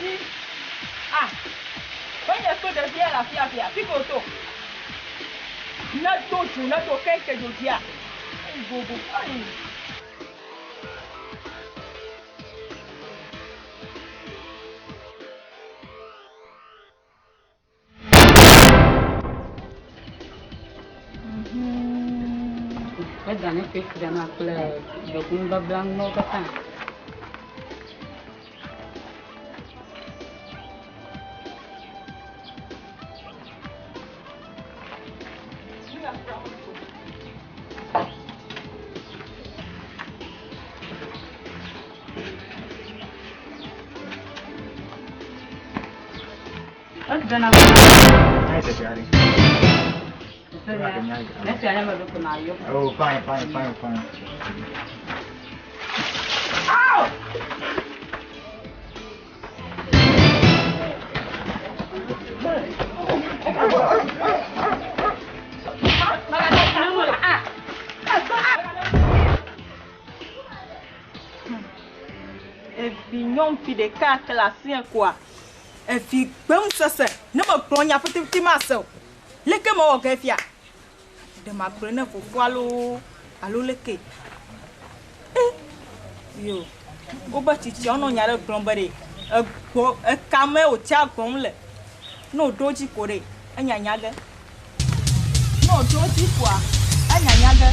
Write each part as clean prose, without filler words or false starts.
dzi. Ah! Menye kple ɖevia le afia fia, fi ke wòto. Ne do dzo, ne do keŋke dzo dzia, eyi gogo, eyi. Eda ne fesre ma kple ɖokuinubabla nuwo katã. Oh, fine, fine, fine, fine. Evi nyɔnuvi ɖeka ke le asie koa, evi gbem sese ne megblɔ nya ƒutuƒuti mase o. Leke mewɔ ge fia? Ɖe magblɔe ne fofoa loo alo leke? E yo, wobe tsitsiawo nɔ nya ɖe gblɔm be ɖe egbɔ eka me wòtsia gbɔm le. Ne wòɖo edzi ko ɖe, enyanya ge. Ne wòɖo edzi koa, enyanya ge.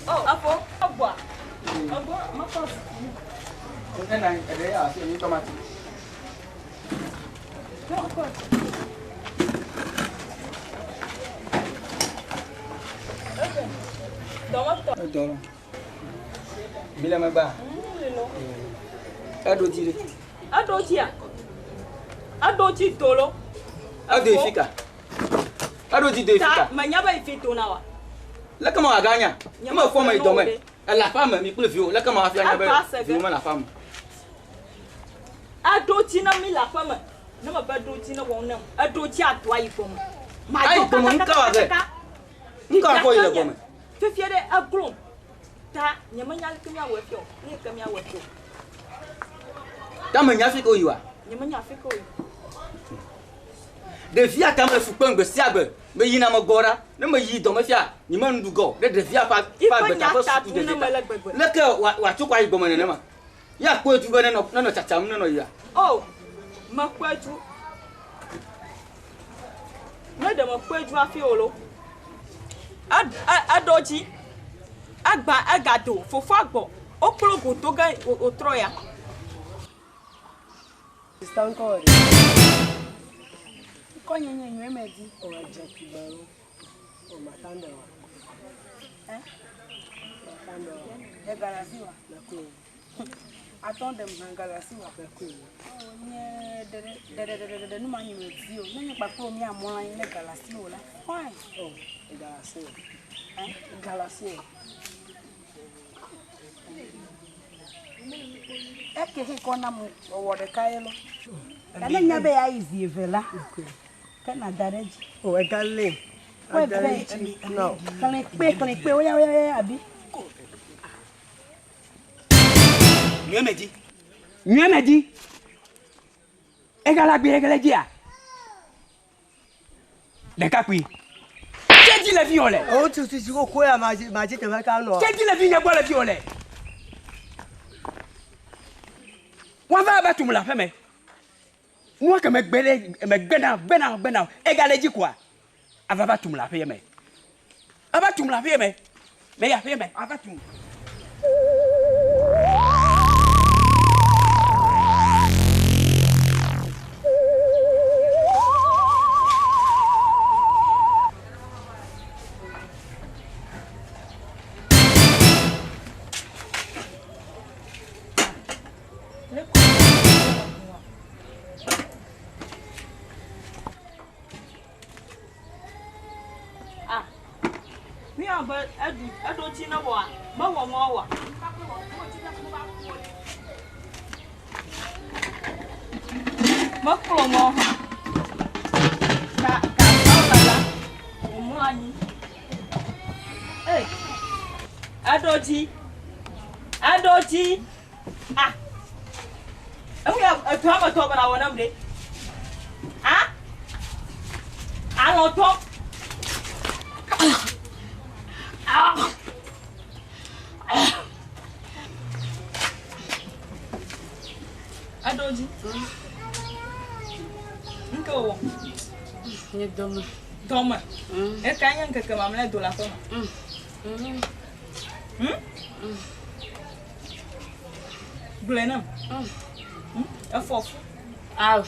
Oh, efo, egbɔa? Egbɔ, mekpɔ zikpui. Ena eɖe ya asi enyi tomati. Edɔ. Mi le megbea? Eɖo dzi ɖe. Eɖo dzia? Eɖo dzi do lo. Edo yi fika. Eɖo dzi do yi fika. Menya be yi fi dona wa. Leke ma wòaga nya? Ne mefɔ me yi dɔme, ele aƒea me, mi kple viwò, leke ma wòafia nya be viwò mele aƒea me? Eɖo dzi na mi le aƒe me. Ne mebe ɖo dzi ne wɔm nam, eɖo dzi adoa yi gbɔme. Ayi gbɔme, nu ka wòage? Nu ka wòakɔ yi le gbɔme? Fifia ɖe eglom. Ta nyemenya leke míawɔe fia o. Nu yi ke míawɔe fia o. Ta menya afi ke woyi oa? Nyemenya afi ke woyi. Ɖevia ta mele fu kpem gbe sia gbe. Meyina megbɔ ɖa. Ne meyi dɔme fia, nyemenu ɖu ge o. Ɖe ɖevia ƒe ƒe agbe ta ƒe suku dede ta. Leke wòatso kɔ ayi gbɔme nenema? Ye akpɔe du be nenɔ nenɔ tsatsam nenɔ yia? O, mekpɔe du. Ne ɖe mekpɔe du hafi o lo. Eɖo dzi. Egba egado. Fofoa gbɔ. Wokplɔ go do ge wòtrɔ ya. Sista ŋkɔ wɔ ɖe? Ŋkɔ nye nye nyuie me di. O edze tugbe lo. O matande wa. Eh? Matande wa. E galasi wa. Meklo. Atɔ ɖem hã galasi wa. Meklo. O nye ɖeɖe ɖeɖe ɖeɖe ɖeɖe nu ma nye me di o. Ne nye kpakple mi amɔ anyi ne galasi o la. Fine. O galasi o. Eh? Galasi o. Eke xe kɔ nam wɔwɔ ɖeka ye lɔ. Ne nya be yeayi zi eve la, ke nàda ɖe edzi. O ega le. Kɔe vɛ. Xlẽ kpe, xlẽ kpe, oya oya oya abi. Nyuie me dzi. Nyuie me dzi. Ega la gbe ega le dzia. Ɖekakpui, tse dzi le viwò le. O tu tu tu ko ya ma dzi ma dzi teƒe ka nɔ. Tse dzi le vinye gbɔ le viwò le. Woava va tum le aƒe me. Nua ke megbe ɖe megbe na gbe na gbe na ega le dzi koa. Ava va tum le aƒe me. Ava tum le aƒe me. Me ya aƒe me. Ava tum. Ah, míawɔ be eɖu eɖo dzi ne wɔa, mewɔ mɔ wɔa. Mekplɔ mɔ hã. Ga ga la, wòmlɔ anyi. Ei, eɖo dzi, eɖo dzi. Ah. Eŋu ya edɔa me dɔ bena wɔ nam ɖe. Ah. Alɔ dɔ. Ah. Eɖo dzi. Ŋke wòwɔ. Nye dɔme. Dɔme. Eka nye ŋkeke mamlɛ do le aƒe me. Gblɔe nam. Efɔ fu. Ao,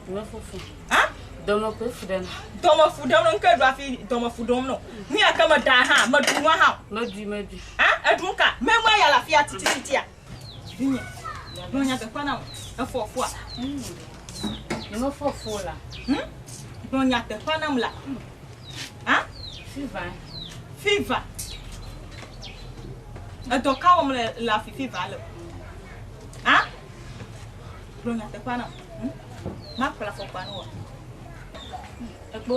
mefɔ fu. Ah? Dɔme koe fu ɖem. Dɔme fu ɖem ŋke ɖu hafi dɔme fu ɖem nɔ. Nu ya ke meɖa hã, meɖu nua hã. Meɖui, meɖui. Ah, eɖu ŋka? Memu eya le afia titititia. Vinye, gblɔ nyateƒe nam. Efɔ fua? Nyemefɔ fu o la. Gblɔ nyateƒe nam la. Ah? Fever. Fever. Edɔ ka wɔm le le afi fever le? Ah? Gblɔ nyateƒe nam. Makplɔ afɔkpa ne wòa. Ekpɔ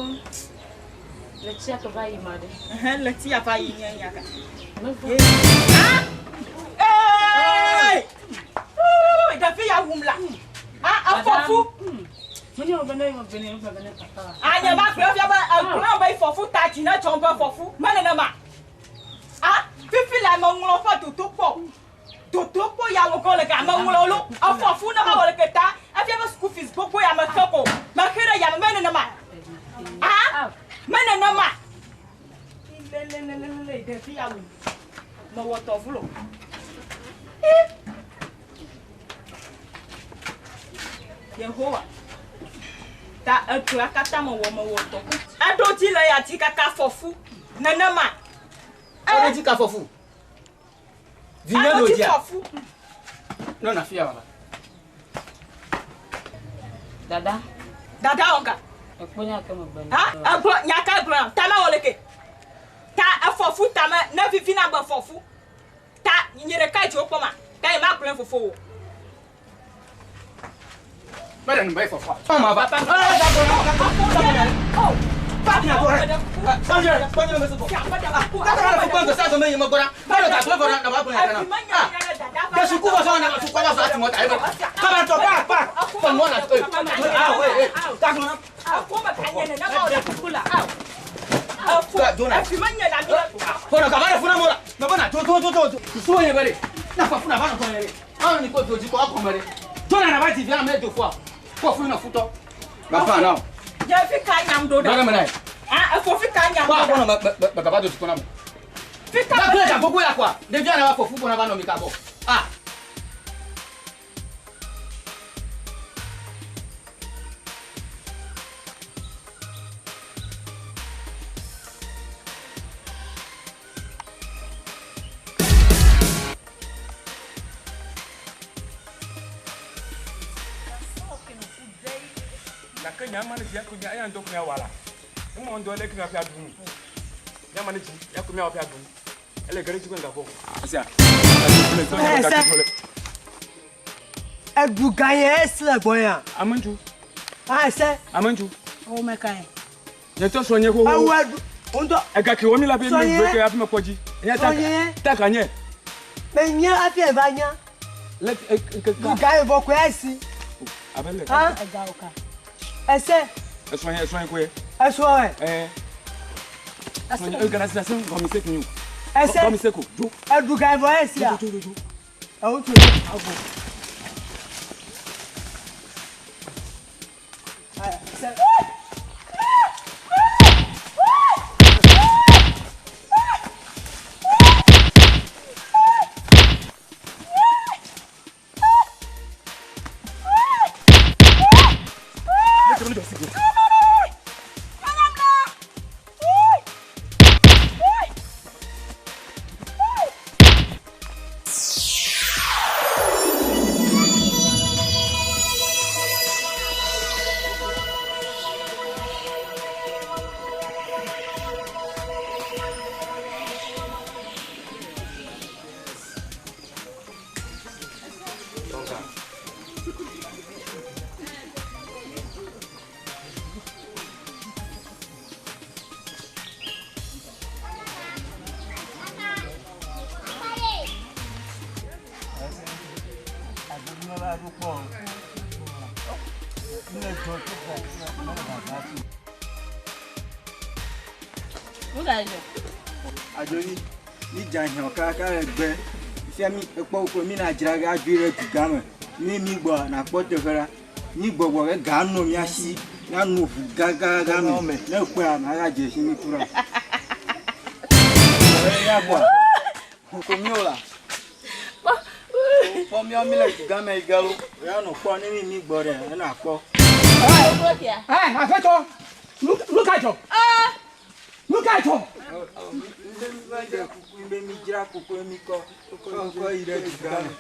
le tsia ke va yi ma ɖe. Ɛhɛn, le tsia va yi nye nya ka. Meva. Ah! Ee! Ɖevi ya wum la. Ah, efɔ fu. Menye wo bene wo bene wo bene papa. Ah, nye ma gblɔ fia be egblɔ be fɔfu ta dzi ne dzɔm be fɔfu. Mene ne ma. Ah, fifi le meŋlɔ ƒe dodokpɔ. Dodokpɔ ya wɔ gɔ le ga meŋlɔ lo. Efɔfu ne ma wɔ le keta. Efia be school fees gbogbo ya me xe ko. Mexe ɖe ya me mene ne ma. Ah, mene ne ma. Le le le le le ɖevi ya wum. Mewɔ dɔ vlo. Yehowa. Ta edɔa katã mewɔ mewɔ dɔ. Eɖo dzi le ya dzi kaka fɔfu. Nenema. Eɖo dzi ka fɔfu. Vinye Eɖo ɖo dzi dzia. fɔfu. Nɔna fia baba. Dada. Dada wɔ ka. Ekpɔ nya ke megbe. Ha? Egblɔ nya ka gblɔ nam. Ta mewɔ leke. Ta efɔfu ta me ne vivi na be fɔfu. Ta nye ɖeka dzi wokpɔ ma. Ta ye ma gblɔe fofo wo. Mɛɖe nu be fɔfua. Ɔma ba. Papa, non. Yevi ka nyam ɖo ɖa. Bẹ́ẹ̀ mẹ́rin. Ah, efo fi ka nyam Kó ɖo àkọ́nà ɖa. bàbá tó ti kọ́nà mọ̀. Fi ka Bá kílẹ̀ gbogbo yà kọ́ à. Ɖevi àná wa fọ̀ fún kọ́nà bá nọ mi kà bọ̀. Ah. Gake nyama ne dzi ya ko nya eya ŋutɔ ko miawɔ la. Emɔ ŋutɔ leke miaƒe aɖu nu. Nyama ne dzi ya ko miawɔ ƒe aɖu nu. Ele ge ɖe dzi ko ŋgafɔ. Esia. Eɖu gã ye esi le gbɔ ya. Ameŋutsu. Ah, ese. Ameŋutsu. Ewo me ka ye. Nye tɔ srɔ̃ nye xoxo. Ewu eɖu. Ŋutɔ. Ega ke wɔ mi la be mi Srɔ̃nye. gbe ke hafi mekpɔ dzi. Enya ta Srɔ̃nye. ta ka nye. Me nye hafi eva nya. Le ke Ɖu gã ye vɔ koe esi. Abe le. Ah. Ega wo ka. Ese. Esrɔ̃ nye esrɔ̃ nye koe. Esrɔ̃ ye. Ɛɛ. Esrɔ̃ nye ega na sisa se gɔmi se kinyi o. Ese. Gɔmi se ko dzo. Eɖu gã ye vɔ esi ya. Dzo dzo dzo. Ewu tu avo. Ese. Ne ke mi dzɔ si go. Adzovi, mi dza hiã kaka le gbe. Fia mi ekpɔ wokplɔ mi na dzra ge adzoe ɖe dugã me. Mi mi gbɔ nakpɔ teƒe la. Mi gbɔgbɔ ge ga nɔ mía si. Míano ʋu gãgãgã me. Ne ekpɔa, magadze si mi kura. Míagbɔa. Ko mi o la. Kpɔ míawo mi le dugã me yi ge lo. Ya nɔ kpɔ ne mi mi gbɔ ɖe, ena kpɔ. Aƒetɔ, nu ka dzɔ? Nu ka dzɔ? Mi kuku be mi dzra koklo mi kɔ kɔ yi ɖe dugã me.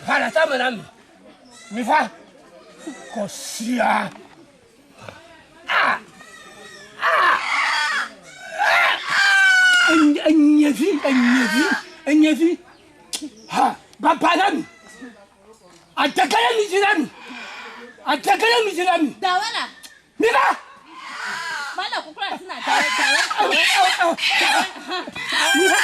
Va le tame na mi. Mi va. Kɔsia. Ah! Ah! Enyevi, enyevi, enyevi. Ha, baba na mi. Adeke ɖe mi dzi na mi. Adeke ɖe mi dzi na mi. Dawe la. Mi va. Mana kukula asi na dawe, dawe, dawe. Mi va.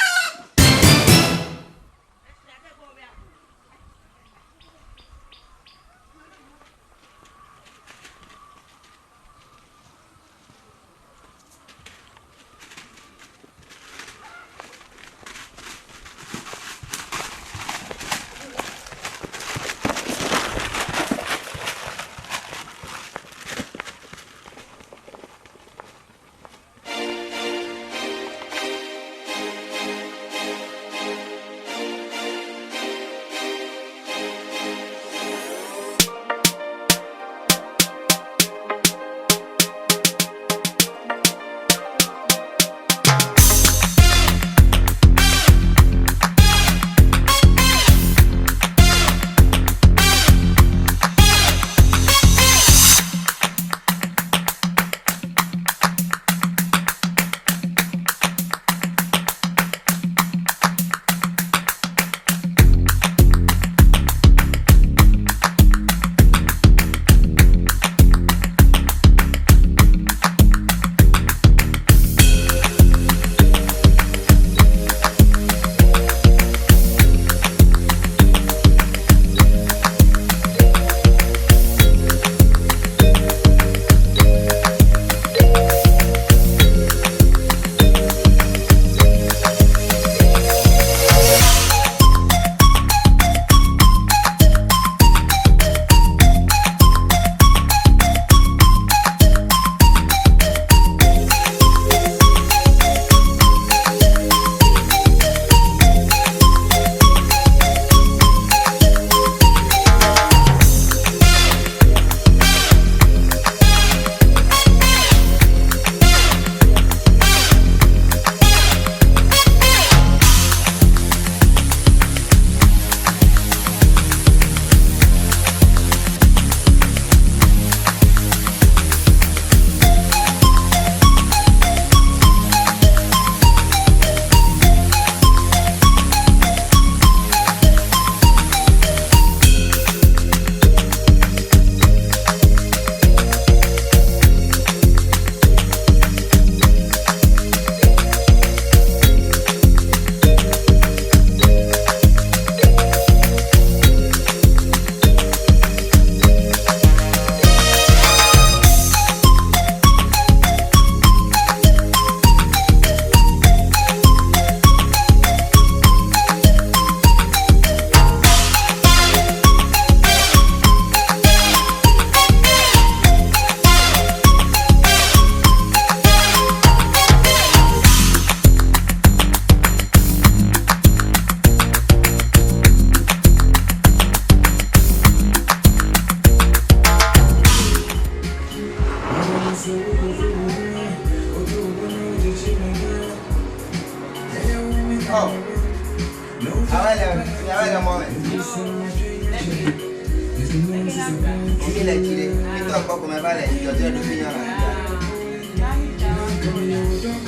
Mi le tsi ɖe, mi tɔ kpɔ kɔmɛ va le dzɔdzɔ ɖo fi nyɔna.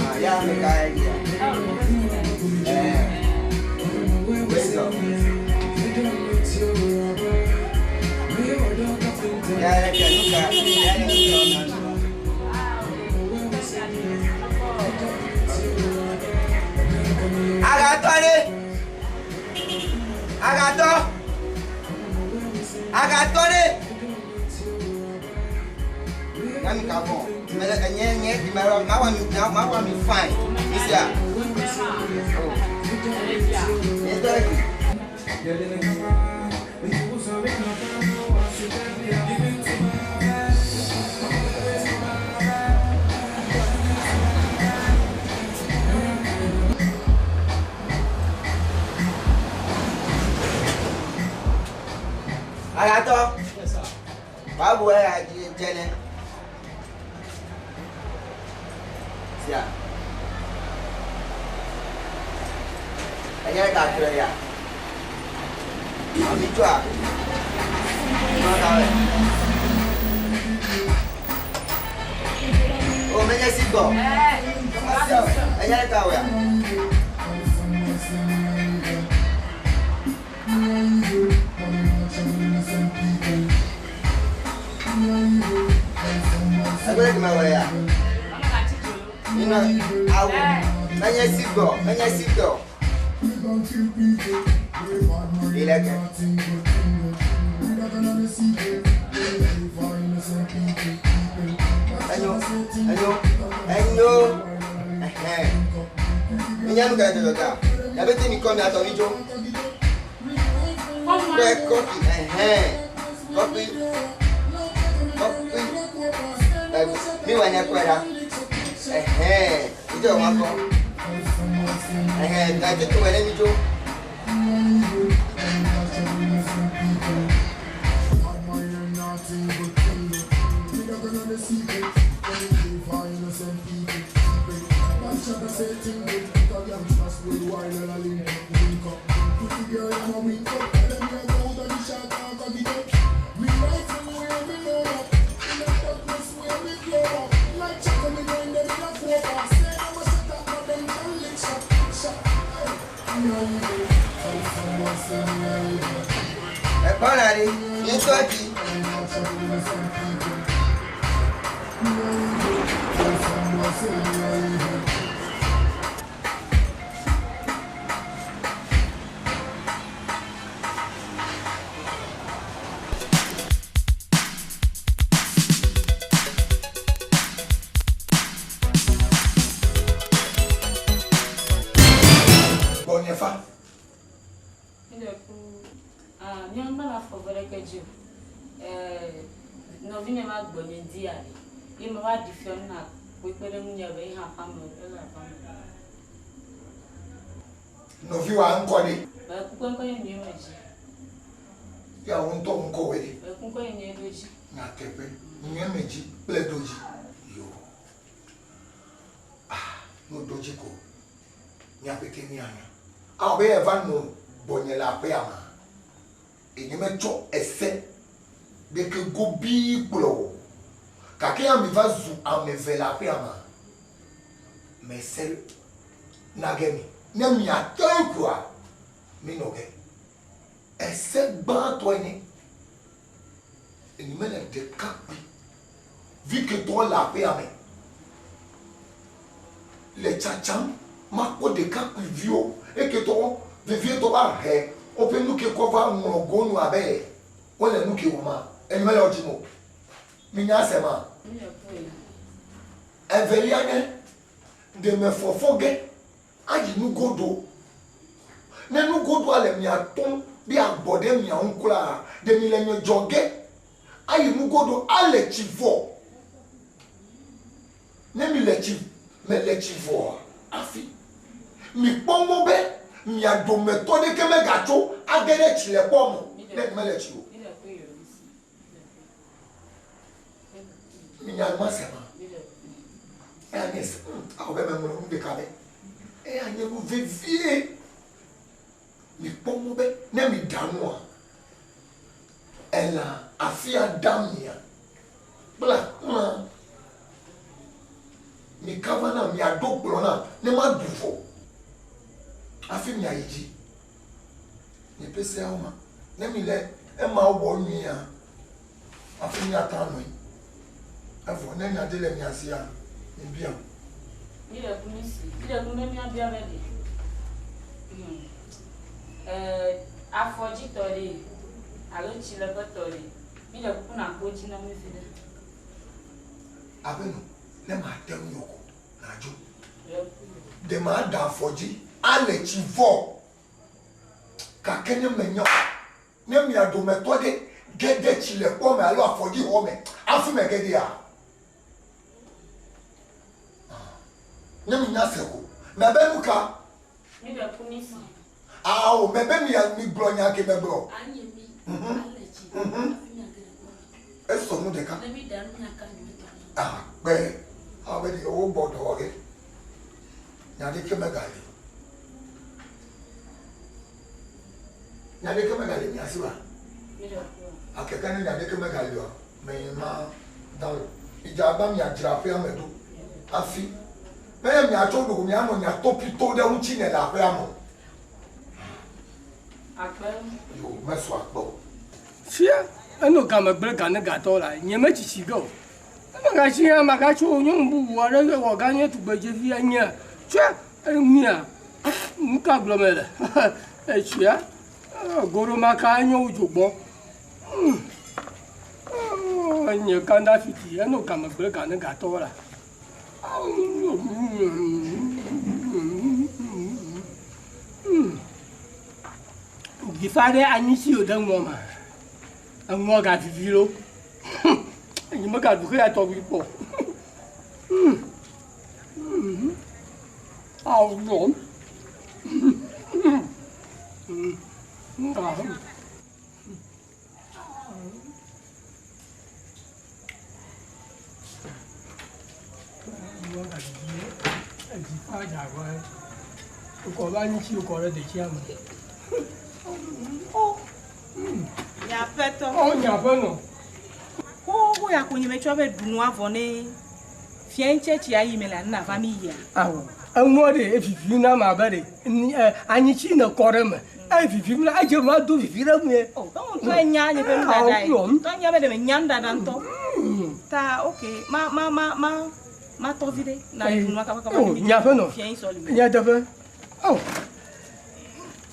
Ah, ya ame ka ye dzia? Ɛɛ, wesɔ. Ya le ke nu ka, ya le nu ka wɔna nu? Migavɔ̃. Mele enye nye mewɔ mawɔ mi mawɔ mi fine. Misia. Oh. Nye tɔ yi. Alatɔ. Babu eya dzene. Sia. Enye gatre ya. Ami tsoa. Mɔkawe. O menye si gbɔ. Enye kawe ya. Ẹgbẹ́ kìí máa wọ̀ ya. Nínú awo, menye si gbɔ, menye si gbɔ. Ilẹ̀kẹ̀. Enyo, enyo, enyo. Ẹhẹn. Minya nu kẹlẹ tẹtọ ta. Yabe tí mi kọ́ mi atọ mi jó. Kọ́ kọ́pì ẹhẹn. Kọ́pì. Kọ́pì. Ẹ mi wà ní ẹkọ ẹ̀ la. Ẹhẹn. Ìjọ wọn kọ. Ẹhẹn. Nàìjíríà tó wẹ̀ lẹ́mi jó. Ẹ̀gbọ́n náà ni ní tọ́jú. Gbɔnye fa. Mi le ku ah nye mele afɔ ve ɖeke dzi o. Eh, nɔvinye va gbɔnye di ya ɖe. Ye me va ɖi fia nu na kpekpe ɖe ŋunye be ye hã ƒe ame ele aƒe me. Nɔvi wa ŋkɔ ɖe. Be kuku ŋkɔ nye nyuie me dzi. Ya wo ŋutɔ ŋkɔ wɔ ɖe. Be kuku nye nyuie ɖo dzi. Nyateƒe nyuie me dzi kple ɖo dzi. Yo. Ah, no ɖo dzi ko. Miaƒete mianya. Awɔ be eva nɔ gbɔnye le aƒea ma. Enye metsɔ ese ɖeke gobii kplɔ o. Gake ya mi va zu ame eve le aƒea ma. Mese nage mi. Ne miate koa, mi nɔ ge. Ese gbãtɔe nye enye mele ɖekakpui vi ketɔ le aƒea me le tsatsam makpɔ ɖekakpuiviwo eketɔ vevietɔ va he woƒe nu ke kɔ va ŋlɔ go nu abe wole nu ke wɔma enye mele wo dzim o. Minya se ma. Mi le ku ye. Evelia nye ɖe mefɔfɔ ge ayi nugodo. Ne nugodoa le mia tom be agbɔ ɖe mia ŋu kura ɖe mi le nye dzɔ ge ayi nugodo ale tsi vɔ. Ne mi le tsi me le tsi vɔa hafi mi kpɔ mɔ be mia dometɔ ɖeke megatso age ɖe tsi le kpɔ me o ne mi mele tsi o. Mi le ku ye. Minya ma se ma. Eya nye se awɔ be meŋlɔ nu ɖeka be eya nye nu vevie. Mi kpɔ mɔ be ne mi ɖa nua elã afia ɖa mia kple akplã mi kava na miaɖo kplɔ na ne ma ɖu vɔ hafi miayi dzi. Nye ƒe seawo ma ne mi le ema wɔ nyuia hafi miata anɔe. Evɔ ne nya ɖe le mia sia mi biam. Mi le ku mi si. Mi le ku be miabia be ɖe. Eh, afɔdzitɔ ɖe alo tsileƒetɔ ɖe. Mi le kuku na kpo dzi na mi fi ɖe. Aƒenɔ, ne mate ŋui o ko, nàdzo. Ɖe maɖe afɔ dzi ale tsi vɔ. Gake ne menya o, ne mia dometɔ ɖe ge ɖe tsilekpɔ me alo afɔdzixɔ me hafi mege ɖea? Ne minya se ko, mebe nu ka? Mi ɖe ku mi si. Ao, mebe mia migblɔ nya ke megblɔ. Anye mi Mhm. ale tsi Mhm. hafi miage ɖe kpɔ me. Esɔ nu ɖeka. Ne mi ɖa nu miaka nyuitɔ. Akpe abe ɖe wogbɔ dɔ wɔ ge. Nya ɖeke megali o. Nya ɖeke megali mia si oa? Mi ɖe kua. Akeke ne nya ɖeke megali oa, me ma da o. Midze agba miadzra aƒea me ɖo hafi. Menye miatso ɖo mianɔ nya topito ɖe ŋuti ne le aƒea me o. Akpe. Yo, mesɔ akpe o. Fia, eno game gblẽ ga ne gatɔ la, nye metsitsi ge o. Eme gatsi hã magatso nyɔnu bubu aɖe wɔ ganye tugbedzevi anye. Tsia, emia, nu ka gblɔm le? Etsia, goɖomaka enyo wu dzogbɔ. Nye kanda fiti, eno game gblẽ ga ne gatɔ la. Dzifa ɖe anyitsi wòde ŋɔ me. Eŋɔ gavivi lo. Nye megaɖu xeya tɔgbi kpɔ. Awu yɔm. Dzifa dza gbɔ. Wokɔ va anyitsi wokɔ ɖe detsia me. Nye aƒetɔ. Ɔ nye aƒenɔ. Xoxo ya ko nye metsɔ be ɖu nua vɔ ne fia ŋtsɛ ayi me la nna va mi yia. Awɔ. Eŋua ɖe evivi na ame abe ɖe ni ɛ anyitsi ne kɔ ɖe me. Evivi na edze ma do vivi ɖe ŋue. O, ke ŋutɔ enya nye ƒe nuɖaɖa ye. Ŋutɔ nya be ɖe menya nuɖaɖa ŋutɔ. Ta ok, ma ma ma ma ma tɔ vi ɖe na ɖu nua kabakaba. O, nye aƒenɔ. Fia yi sɔli me. Nye teƒe. O.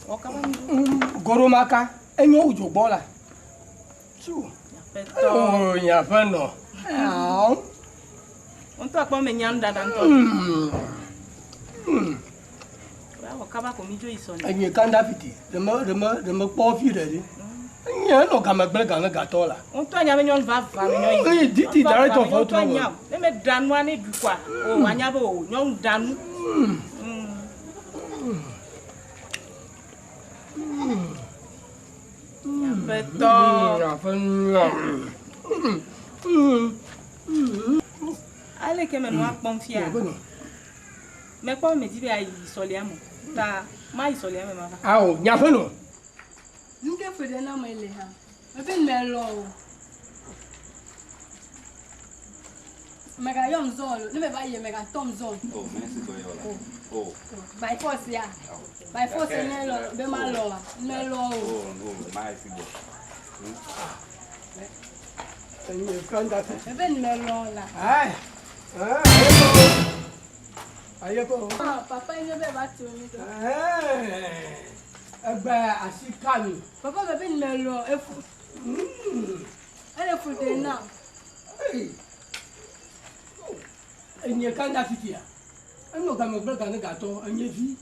Wɔ kaba mi ɖo. Goɖomaka enyo wu dzogbɔ la. Tsu. Aƒetɔ. O, nye aƒenɔ. Awɔ. Ŋutɔ akpɔ menya nuɖaɖa ŋutɔ. Wɔ kaba ko mi dzo yi sɔli. Enye kanda fiti. Ɖe me ɖe me ɖe me kpɔ fi ɖe ɖi. Nye enɔ game gblẽ ga ne gatɔ la. Ŋutɔ nya be nyɔnu vava me nyɔ yi. Eyi diti director of Ŋutɔ trouble. nya. Ne me ɖa nua ne ɖu koa, o anya be o nyɔnu ɖa nu. Aƒetɔ. Aƒenɔ. Aleke me nua kpɔm fia? Mekpɔ me di be ayi sɔlia me. Ta mayi sɔlia me mava. Awo, nye aƒenɔ. Nu ke ƒo ɖe na me le hã. Ebe melɔ o. Megayɔm zɔ o. Ne meva yi megatɔm zɔ. Oh, merci Goyola. Oh. By force ya. By force ne lɔ be malɔ wa. Melɔ o. Oh, no, my fibo. Enye kanda fiti. Ebe melɔ la. Ayi. Ayeko. Ah, papa nye be va tu mi ɖo. Egbe asi ka mi. Papa bebe melɔ efu. Ele fu ɖe nam. Enye kanda fitia. Enɔ game gblẽ ga ne gatɔ enye vi.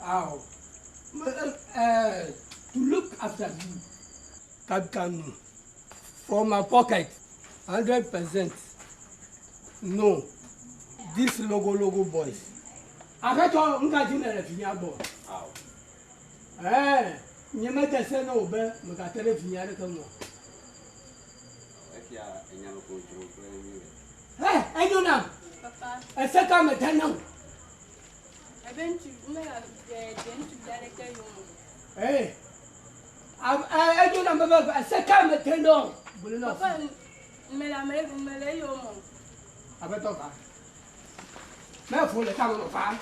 Awo. To look after you. Kakanu. From my pocket. 100%. No. This logo logo boys. Aƒetɔ ŋka dzi ne le vinya gbɔ. Awo. Ɛɛ, nye mede se na wò be megate ɖe vinya aɖeke ŋu o. Efia enya no ko dzro kple mi le. Ɛ, enyo nam. Papa. Ese ka mede na wò. Ebe ŋutsu mega dze ŋutsuvi aɖeke yome. Ee, enyo nam be ese ka mede na wò. Gblɔe na wò. Papa mele ame mele eyome o. Aƒetɔ va. Mefo le tame nɔ va.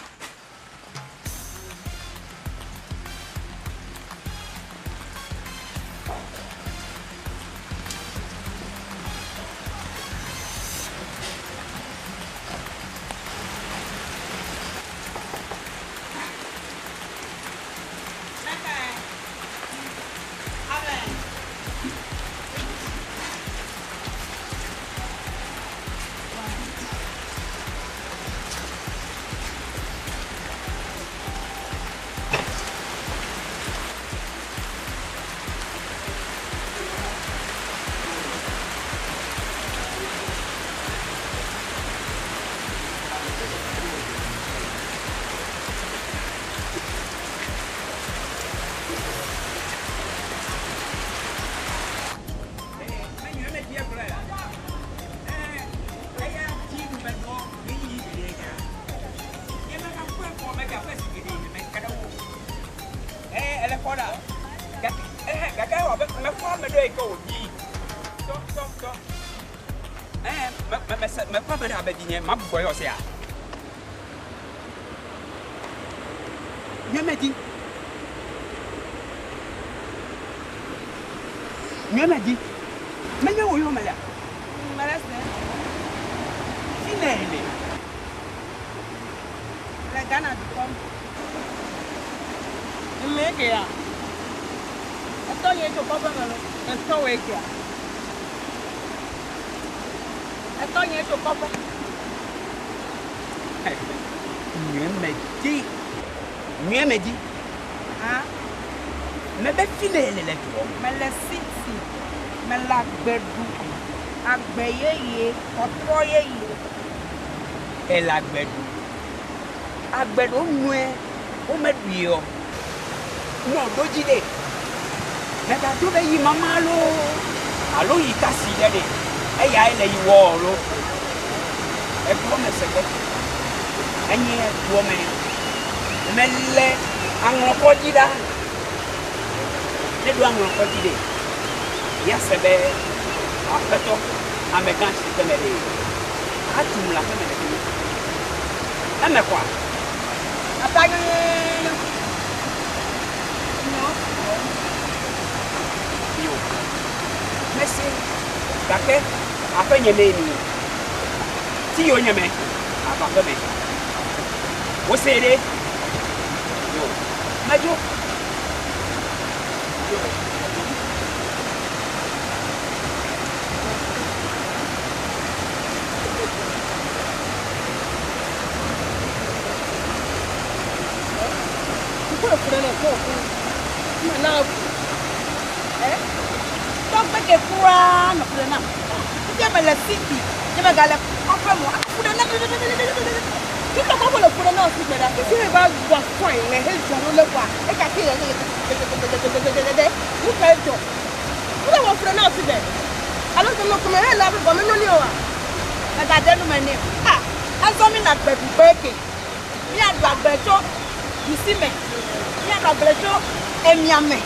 wònyi. Tɔ tɔ tɔ. Ɛɛ me me mese mekpɔ ame ɖe abe vinye magbugbɔ yɔ sea? Nye medi. Nye medi. Menye wò yɔ melea? Mele se. Fi ne le. Le Ghana dukɔ me. Eme ke ya. Etɔ nye tso kɔƒe me lo. Etɔ woe kea. Etɔ nye tso kɔƒe. Nye medi. Nye medi. Hã? Mebe fi ne le le doɔ me. Mele city. Mele agbe ɖu. Agbe yeye. Tɔtrɔ yeye. Ele agbe ɖu. Agbe ɖo nue womeɖui o. Nɔ ɖo dzi ɖe. Mègado be yi mama loo alo yi kasi ɖe ɖe. Eyae le yi wɔ lo. Edoɔ me se ge. Enye doɔ me. Mele aŋlɔkɔdzi ɖa. Ne ɖo aŋlɔkɔdzi ɖe, míase be aƒetɔ amegã si ke me ɖe atum le aƒeme le fi mi. Eme kɔa? Ata nyuie. Yo. Mese gake aƒe nye mee mi. Ti yo nye me ava aƒe me. Wose ɖe. Yo. Medzo. Yo. Tɔgbe ke kura nɔ fu ɖe nam. Fifia mele city, nye megale kɔƒe me o. Ame fu ɖe nam. Fi ka kɔƒe le fu ɖe nam fi gbe ɖa. Fifia me va gbɔ fine le hezɔ ɖo le kɔa, eka ke le Nu kae dzɔ? Nu ka wɔ fu ɖe nam fi gbe? Alo ke me kɔme hele abe gɔme nyɔ ni oa? Megade nu me nɛ o. Ah, azɔ mi na agbe ɖugbe ke. Míaɖu agbe tso ɖusi me, míaɖu agbe tso emia me,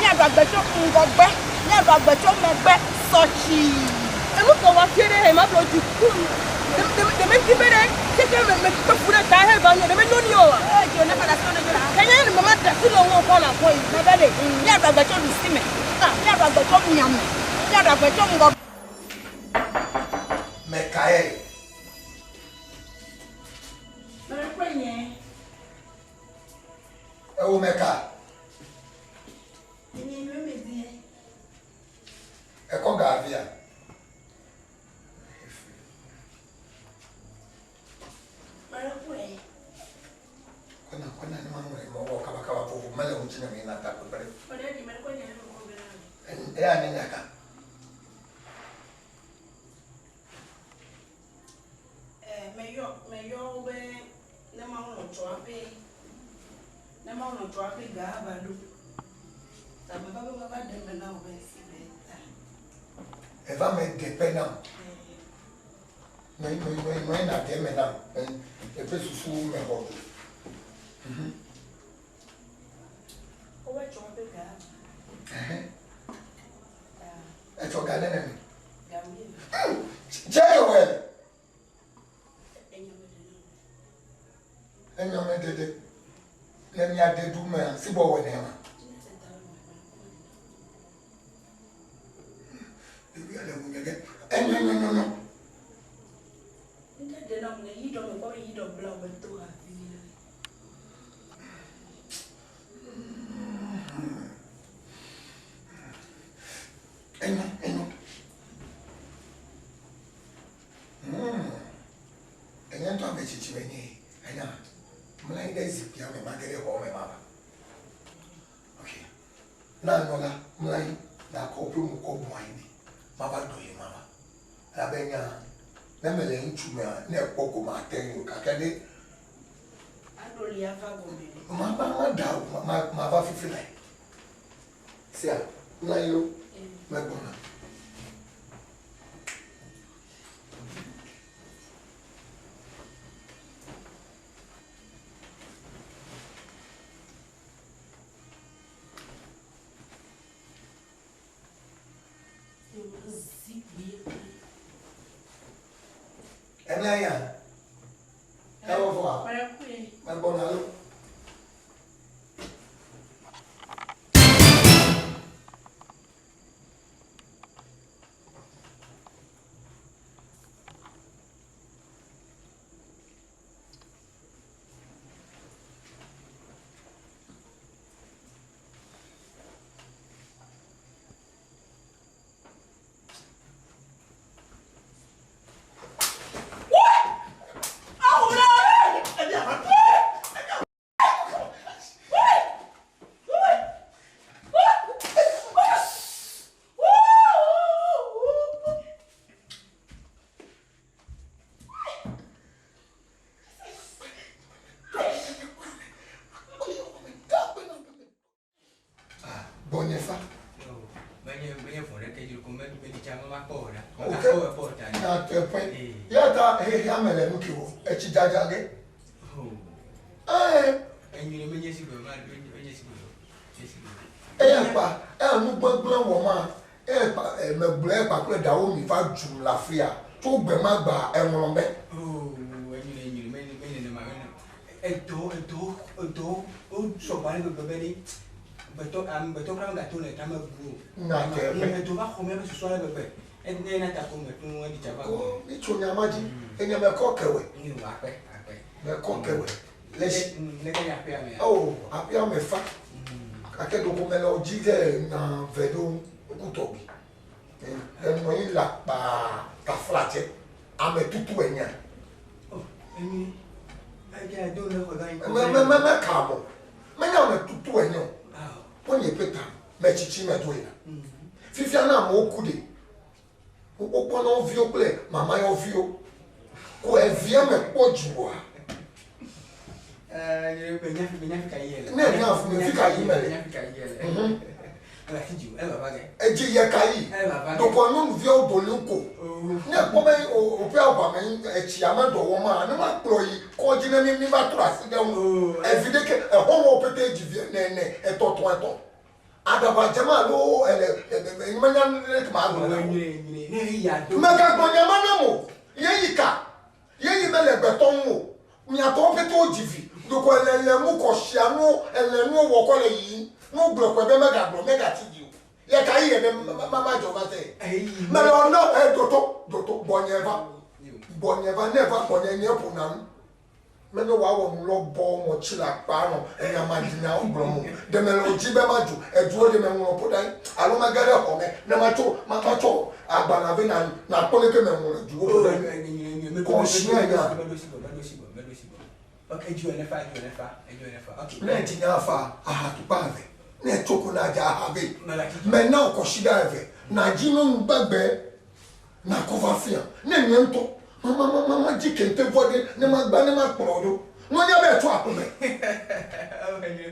míaɖu agbe tso ŋgɔgbe, míaɖu agbe tso megbe sɔtsi. Enu ke wɔ fie ɖe ma ƒo dzi kum. Ɖe me ti be ɖe keke me me kpe fu ɖe ta he va nye ɖe me nyɔ ni oa? Ee dzo ne ma ɖe asi ne dzo la. Ke nye ne me ma ɖe asi le wo kɔ na kɔ yi. Mebe ɖe míaɖu agbe tso ɖusi me, míaɖu agbe tso mia me, míaɖu agbe tso ŋgɔgbe. Mekae. Ewo meka. Ekɔ ga via. Kɔna kɔna ne ma ŋlɔ mɔ wɔ kaba kaba vovo mele ŋuti ne mi na ta kpekpe ɖe. Eya ne nya ka. Meyɔ meyɔ wo be ne mawu nɔ tsɔ aƒe ne mawu nɔ tsɔ aƒe ga ava ɖo. Ta meva be mava ɖe eme na wò be si be ta. Eva me de ƒe nam. Nɔe nɔe nɔe nɔe na de eme nam. Eƒe susu me xɔ do. Wobe tsɔ aƒe ga ava. Etsɔ ga ne nene. Ga wuieve. Dze wɛ. Enyɔme dede. Le mia dedu mea, si bɔ wɔ nɛ ma. Ɖevia le ŋunye ɖe. Enyɔnyɔnyɔnyɔ. Ŋɖe ɖe nam ne yi dɔ me kpɔ be yi dɔ bla wo be to hafi. Enyo, enyo. Enye ŋutɔ ame tsitsi menye. Enya, mlɔ anyi ɖe zikpuia me, mage ɖe xɔ me mava. Ok. Na nyɔ la, mlɔ anyi, nakɔ woƒe mo kɔ bu anyi ɖi. Mava do yi mava. Elabe nya, ne mele ŋutsu mea, ne ekpɔ ko mate ŋui o gake ne Aɖo li ava gɔme ɖe. Mava, mada o, mava fifi lae. Sia, mlɔ anyi lo, megbɔna. Mía ya. Ewɔ vɔa? Megbɔna lo. Gbɔnye fa. Menye menye vɔ ɖeke dzi ko me me dzi ame ma kpɔ o ɖa. Ok. Nyateƒe. Ya ta xexea me le nu ke wɔ. Etsi dzadza ge. Ee. Enyi ɖe menye si gbe ma menye si gbe. Menye si gbe. Eya kpa eya nu gbegblẽ wɔ ma eya kpa megblɔ eya kpa kple ɖawo mi va dzum le afia tso gbe ma gbea eŋlɔ be. Oo enyi ɖe enyi ɖe menye menye nenema menye edɔ edɔ edɔ wo sɔgbɔ ale gbegbe be ɖe gbetɔ amegbetɔ kura megato le tame bu o. Nyateƒe. Edɔ va xɔ míaƒe susu ale gbegbe ne na ta ko me to eɖi tsa va gbɔ. Mi tso nya ma dzi enya me kɔ kewɛ. Akpe akpe. Me kɔ kewɛ. Le si. Ne ke nye aƒea mea. Oh aƒea me fa. Gake ɖeko mele wo dzi ɖe nya ve ɖo ŋku tɔgbi. Enɔ anyi le akpa taflatse. Ame tutu enya. Me me me me ka mo. Menye ame tutu enye o. Wonye ƒe ta me tsitsi me do yina. Fifia na amewo ku ɖe. Wokpɔ na wo viwo kple mama yɔ viwo. Ko evia me kpɔ dzua. Ne nya fi ka yi mele. Edzi yɛ ka yi. Ɖeko nyɔnuviawo do li ko. Ne kpɔ be woƒe aʋa me etsia me dɔ wɔm ma, ne ma kplɔ yi kɔdzi ne mi mi va trɔ asi ɖe ŋu. Evi ɖeke exɔlɔ̃wo pete dzi vi ene ene etɔ̃ tɔ̃ etɔ̃. Aɖaʋa dze ma alo ele menya leke ma gblɔ na wo. Megagblɔ nya ma nam o. Yeyi ka? Yeyi mele gbetɔ ŋu o. Miatɔwo pete wodzi vi. Ɖeko ele le nu kɔ shia nuwo ele nuwo wɔ kɔ le yiyim. Ne wogblɔ kɔe be megagblɔ megatsi dzi o. Ye ka yi ye be ma dzɔ va se. Mele ɔna e doto doto gbɔnye va. Gbɔnye va ne va gbɔnye nye ƒona nu. Menye woawɔ nu lɔbɔ ŋɔtsi le akpa nɔ enya madinyawo gblɔm o. Ɖe mele wò dzi be madzo eduwo ɖe meŋlɔ ƒo ɖe anyi alo mege ɖe xɔ me ne matso matsɔ agbalẽa vɛ na nakpɔ leke meŋlɔ eduwo ƒo ɖe anyi. Kɔsia nya. Ne edzi nya fa ahatukpa eve, ne etso ko nadze aha vɛ. Mena wò kɔsiɖa eve nadzi nyɔnu gbagbe nakɔ va fia. Ne nye ŋutɔ ma dzi kente vɔ ɖe ne magba ne makplɔ wò ɖo. Nunya be etso aƒe me.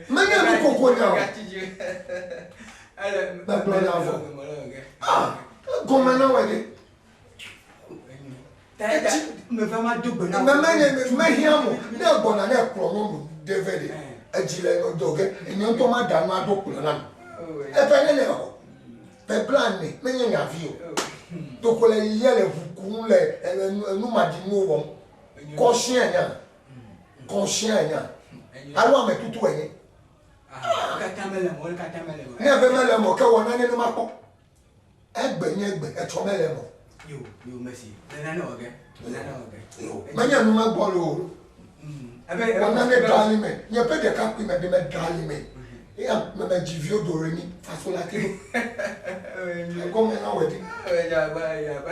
Menye nukoko nya o. Megblɔ nya vɔ. Ah, egɔme na wɔ ɖe. Menye mehiã mo ne gbɔna ne kplɔ nyɔnu ɖe vɛ ɖe edzi le dɔ ge nye ŋutɔ ma ɖa nua ɖo kplɔ na mi. Eƒe ne ne xɔ ƒe blaene menye nyavi o. Ɖeko le yiyia le ʋu kum le enumaɖinuwo wɔm. Kɔsia nya kɔsia nya alo ame tutu enye. Ne ebe mele mɔ ke wɔ nane ne makpɔ. Egbe nye egbe, etsɔ mele eme o. Yo, yo, merci. Nana ne wɔge. Nana wɔge. Yo, menye nu megbɔ lo. Wɔ nane ɖa ali me. Nye ƒe ɖekakpui me ɖe meɖa ali me. Eya me me dzi viwo do re mi faso la ke ɖo. Egɔme na wɔ ɖi.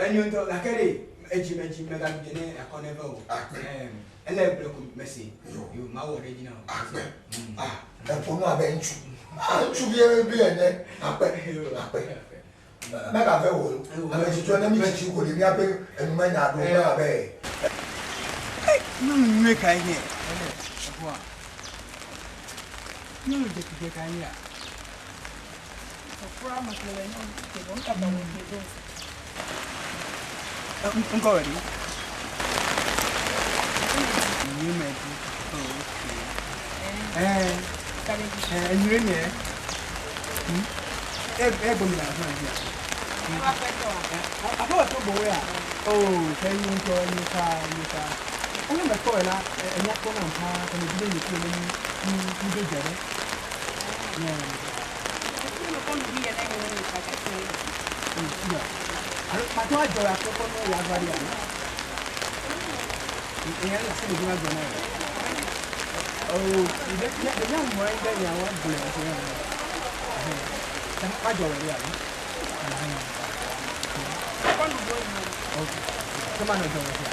Enyo ŋutɔ gake ɖe edzi me dzi megaɖu dze ne akɔ ne ve o. Ele gblɔ ko merci. Yo, mawɔ ɖe edzi na wò. Akpe. Ah, eƒo nu abe ŋutsu. Ah, ŋutsuvi bi ene. Akpe. Akpe. Megave wò o. Ame tsitsi ne mi tsitsi ko ɖe míaƒe enumenya ɖo me abe. Nyɔnu nyuie kae nye? Eʋua. Nyɔnu dzetugbe kae nye? Ŋkɔ wɔ ɖi. Nyuie me di. Oh, okay. Eh, nyuie nye. Eh, eh, gbɔmi la afi ma. Afi wa to gbɔwɔ ya. Oh, ke enyo ŋutɔ, enyo paa, enyo paa. Ene mekpɔe la, enya kpɔ nam paa, ke medi be nye kple wò ne mí, míɖo dze ɖe. Yeah. Alo mate ŋu adzɔ ya kpɔkpɔ ne yeava ɖi alo? Eya le asi ɖevi ma gblɔ na ye. Oh, ɖe ɖe míaŋlɔ anyi ɖe nyawo agblɔe ase ya. Madzɔ wɔ ɖi alo? Okay. Ke manɔ dzɔ wɔ sia.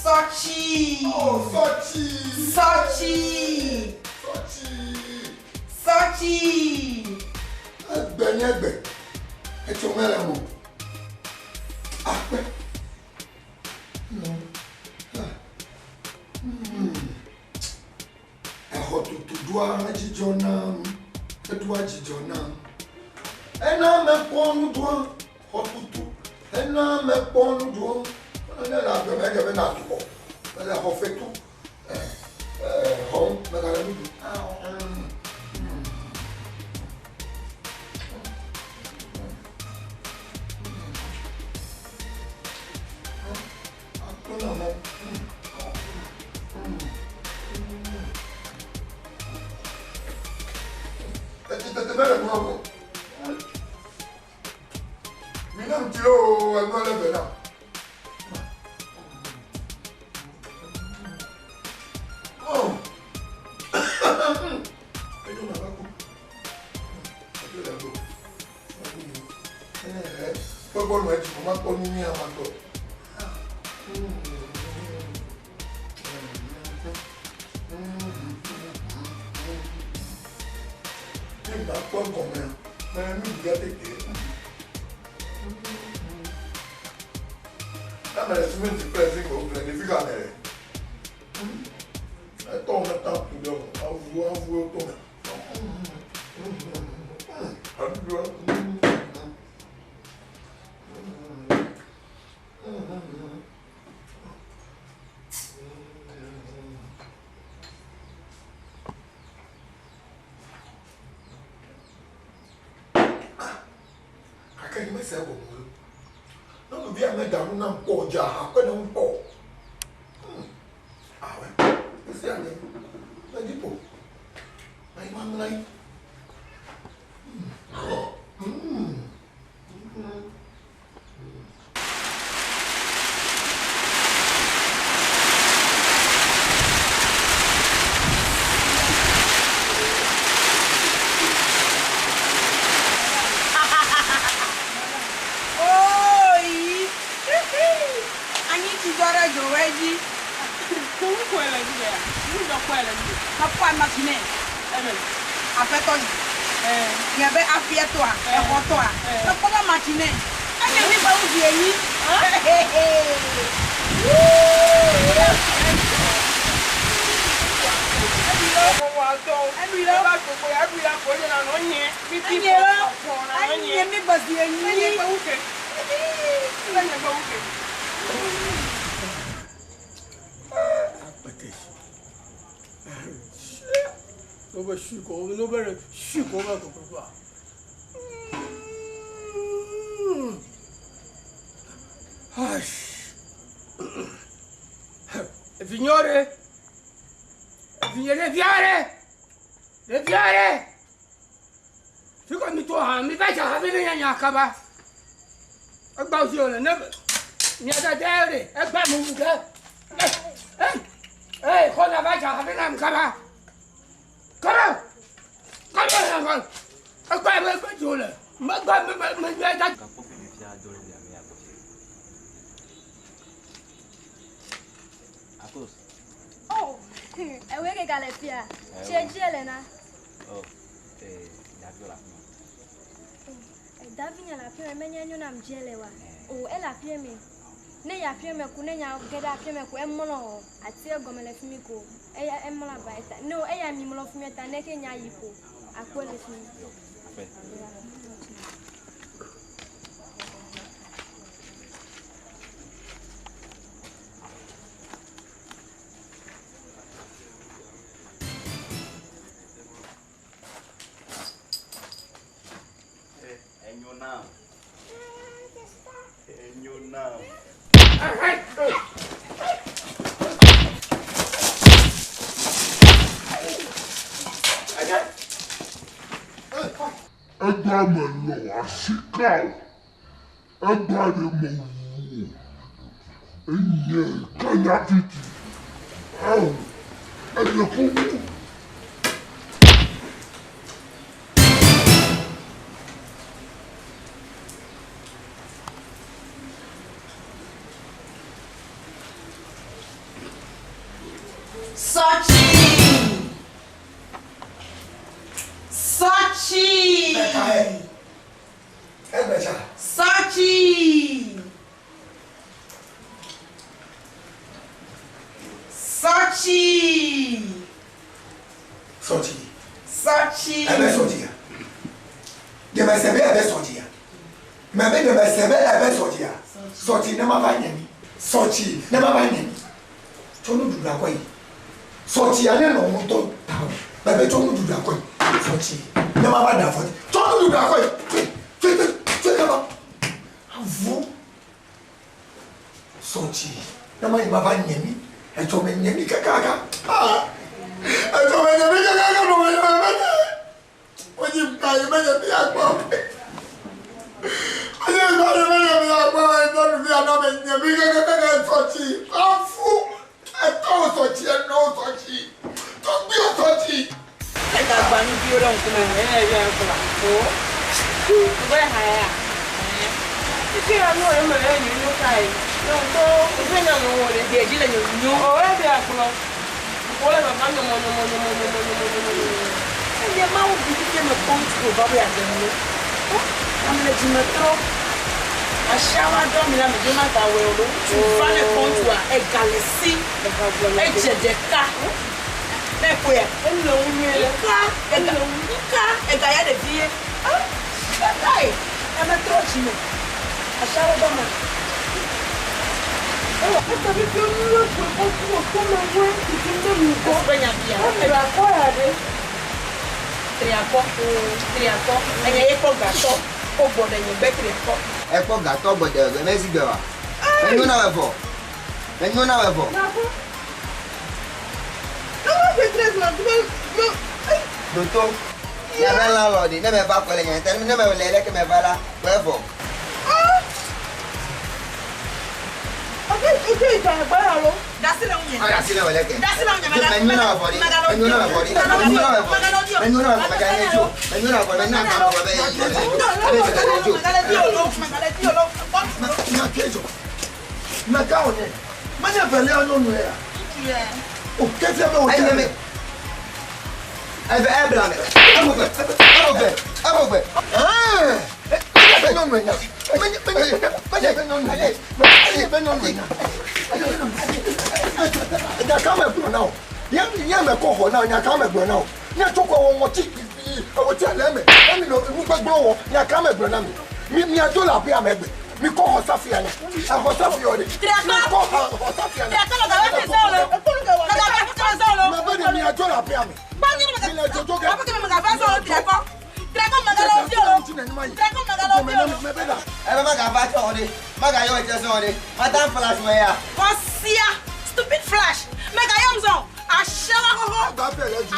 Sɔtsi. Oh, sɔtsi. Sɔtsi. Sɔtsi. Sɔtsi. Egbe nye egbe. Etso mele mo. Akpe. No. Ah. Exɔ tutu ɖoa dzidzɔ nam. Eɖoa dzidzɔ nam. Ena mekpɔ nuɖoa xɔ tutu. Ena mekpɔ nuɖoa. Ne le agbe me edze be natu xɔ. Mele xɔ fetu. Xɔm megale nu ɖum. Etitete mele nua me. Mina ŋuti loo enua le ve nam. Oh. Enyo ma va ku. Edzo le go. Gbɔgbɔ nɔ edzi ko makpɔ nu nyuie ama gbɔ. Ne makpɔ gɔmea, mele nu ɖu ge tete. Ne mele simiti kple zingo ƒle ɖevi ga me le. Etɔwo meta ku ɖe o, avu avu to me. Gake nyemese egɔme o. Nyɔnuvia meɖa nu nam kpɔ o, dze aha kpe ɖe eŋu kpɔ o. Awɛ, esia nye medzi ƒo. Mayi mamlɔ anyi. Oyi. Anyi tsi dzɔ ɖe dzowe dzi. Nu kɔe le dzi ya. Nu dzɔ kɔe le dzi. Mekpɔ amatsi nɛ. Eme. Aƒetɔ yi. Nye be afietɔa, exɔtɔa. Mekpɔ be amatsi nɛ. Enye mi ƒe ŋu enyi. Enye mi gbe zi enyi. Le nye gbɔ ke. Akpete. No be su ko, no be su ko be ko ko. Signore, signore viare, viare. Fika mi to ha mi va ja ha mi ne nya kaba. Egba o si o le ne mi ada dere, egba mu wu ke. Eh, eh, ko na va ja ha mi na kaba. Kaba. Kaba na ko. Egba me gbe jo le. Me gba me me me da. Akos. Oh, ewe ke gale fia. Tsie dzi ele na. Oh, eh, Davi le afi ma. Davi nye le afi me menye enyo nam dzi ele wa. O, ele afi me. Ne yi afi me ko ne nya ge ɖe afi me ko emlɔ o. Ati egɔme le fi mi ko. Eya emlɔ aba eta. Ne o eya mi mlɔ fi mi eta ne ke nya yi ko. Akpɔe le fi mi. Aƒe. Enyo nam. Enyo nam. Egba melɔ asika o, egba ɖe mewu o, enye kanya titi. Ao, eɖe kuku. Sɔtsi! Sɔtsi! Sɔtsi! Sɔtsi! Sɔtsi. Sɔtsi! Ebe sɔtsia. Ɖe mese be ebe sɔtsia. Mɛ be ɖe mese be ebe sɔtsia. Sɔtsi ne ma va nye mi. Sɔtsi ne ma va nye mi. Tsɔ nuɖuɖu akɔ yi. Sɔtsia ne nɔ ŋutɔ ta o. Mɛ be tsɔ nuɖuɖu akɔ yi. Sɔtsi ne ma va ɖe afɔ dzi. Tsɔ nuɖuɖu akɔ yi. Tsoe tsoe tsoe tsoe kaba. Avu. Sɔtsi ne ma yi ma va nye mi. Etsɔ me nye mi kakaka. Ah. Etsɔ me nye mi kakaka nɔ me nye me nye. Wodzi gba yi menye mi akpɔ. Wodzi gba yi menye mi akpɔ. Nyɔnuvi anɔ me nye mi kakaka sɔtsi. Afu. Etɔwo sɔtsi, enɔwo sɔtsi. Tɔgbiwo sɔtsi. Ega gbanuviwo ɖe ŋkume ne eye ɖe ŋkume. O. Ŋgɔ ha ya. Titi ya nu wo me le nyonyo kae. Ne ŋutɔ ŋgɔ nya nu wo ɖe. Ɖe dzi le nyonyo. O ebi akplɔ. Wole vava nyɔmɔ nyɔmɔ nyɔmɔ nyɔmɔ nyɔmɔ nyɔmɔ nyɔmɔ. Eye mawu vi fifie me kpɔm tso va be yeaɖe nu. Ame le dzime trɔ. Asiawo aɖɔ mi la me dzo magawɔe o ɖo. Ŋutsu va ne kɔntua ega le si. Edze ɖeka. Ne ekpɔe. Enu le ŋu nyuie le. Ŋka ega ŋka ega ya ɖevi ye. Ɖekae ame trɔ dzime. Asiawo ɖɔ me. Ewa eka fifie nu le ƒe kɔku tome ŋue tutum ɖe nu gbɔ. Ƒe nyabia. Eme akɔ ya ɖe. Triakɔ. Triakɔ. Enye ye kpɔ gatɔ. Ko gbɔ ɖe nye gbe triakɔ. Ekpɔ gatɔ gbɔ ɖe gbe mezi gbe wa. Menyo na wɔ vɔ. Menyo na wɔ vɔ. Doto. Miaƒe lã lɔ ɖi ne meva kɔ le nye te ne me le leke meva la kɔe vɔ. Dasi le ŋunye. Dasi le wɔ leke. Dasi le ŋunye. Menyo na wɔ vɔ ɖi. Menyo na wɔ vɔ ɖi. Menyo na wɔ vɔ ɖi. Menyo na wɔ vɔ mega nye dzo. Menyo na wɔ vɔ mena ga vɔ be yi. Ebe mega nye dzo. Nya ke dzɔ. Mɛ ka wònye. Menye velia nyɔnu ya. O ke fia be wòdze. Ayi me. Eve ebla me. Ebo gbe. Ebo gbe. Ebo gbe. Menye be nyɔnu nya. Menye menye menye be nyɔnu nya. Menye be nyɔnu nya. Nya ka me gblɔ na wo. Nye nye me kɔ xɔ na wo. Nya ka me gblɔ na wo. Nye tso kɔ wɔ ŋɔti ewɔti ale eme. Emi nɔ nu gbegblẽ wɔ. Nya ka me gblɔ na mi. Mi miadzo le aƒea me gbe. Mi kɔ xɔ safi ya ne. Exɔ safi yɔ de. Mi kɔ xɔ safi ya ne. Mebe de mia dzo le aƒea me. Mi le dzodzo ge. Ebe magava tsɔ ɖe, magayɔ etse sɔ ɖe, mata flash wɔ ya. Kɔsia, stupid flash. Megayɔm zɔ. Asewa xoxo.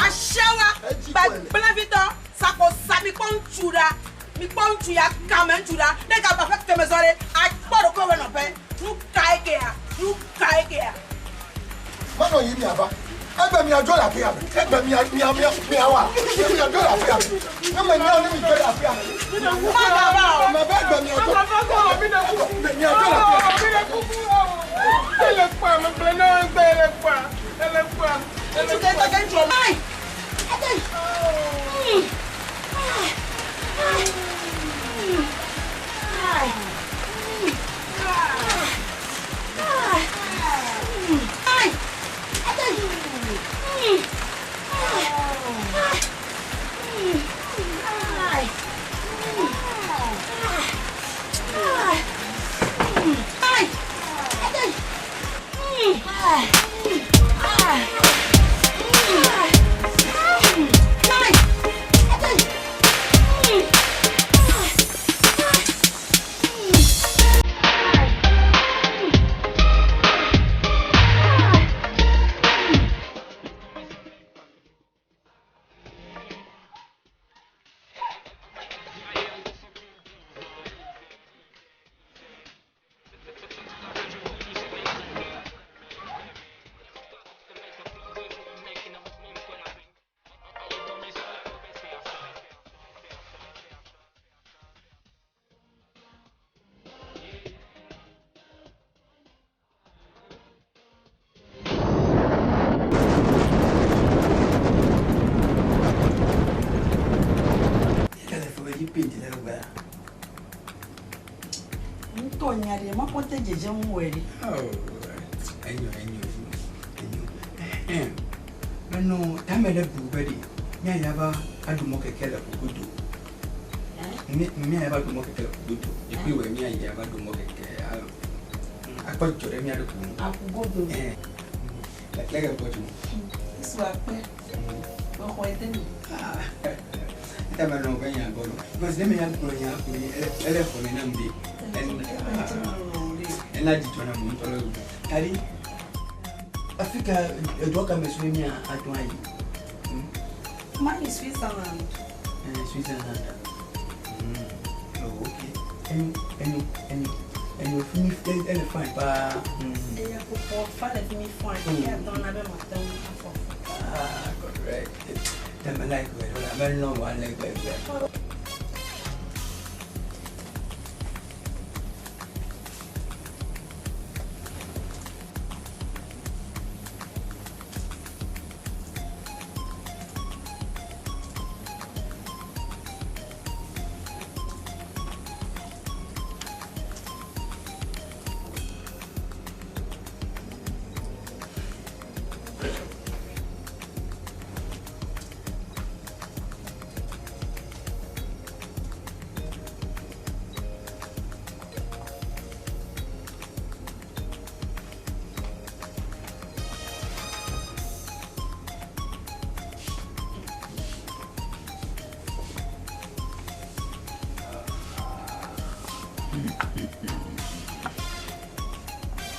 Asewa. Gbegblẽvitɔ. Sako sa mi kpɔ ŋutsu ɖa. Mi kpɔ ŋutsu ya kame ŋutsu ɖa. Ne gava ƒe keme zɔ ɖe, akpɔ ɖokuiwò be nɔƒe. Nu kae kea? Nu kae kea? Manɔ yi miava. Egbe mia dzo le aƒea me. Egbe mia mia mia miawa. Mia dzo le aƒea me. Ne menya ne mi dzo le aƒea me. Magava o. Mebe egbe mia dzo. Mia dzo le aƒea me. Ele kpa, megblẽ na wo egbe ele kpa, ele kpa. Ŋutsu ke tɔ ke ŋutsu mai. Ate. Ŋutɔ nya ɖe makpɔ te dzedze ŋu wɔ ɖi. Enyo, enyo, enyo. Menɔ tame ɖe bu be ɖi míaya va aɖu mɔ keke le ƒugodo. Míaya va ɖu mɔ keke le ƒugodo. Ekpli wɔ míaya va ɖu mɔ keke akpɔ dzidzɔ ɖe mía ɖokui ŋu. Aƒugodo. Leke kpɔ tso. Esu akpe. Mexɔ ede mi. Eta menɔ be nya gbɔ ɖo. Because ne menya gblɔ nya ko ɖi ele xɔ me nam ɖi. Ena dzidzɔ nam ŋutɔ le gbɔ. Tari Afrika edua ka me sue mía atɔ ayi? Mayi Switzerland. Switzerland. Oh, okay. Enyo, enyo, enyo. Enyo fi mi ele fine paa. Eya kpɔkpɔ fa le fi mi fine. Eya dɔn na be mate ŋu afɔ. Ah, correct. Tame like wɛ la mɛ lɔn wa lɛ gbɛgbɛ.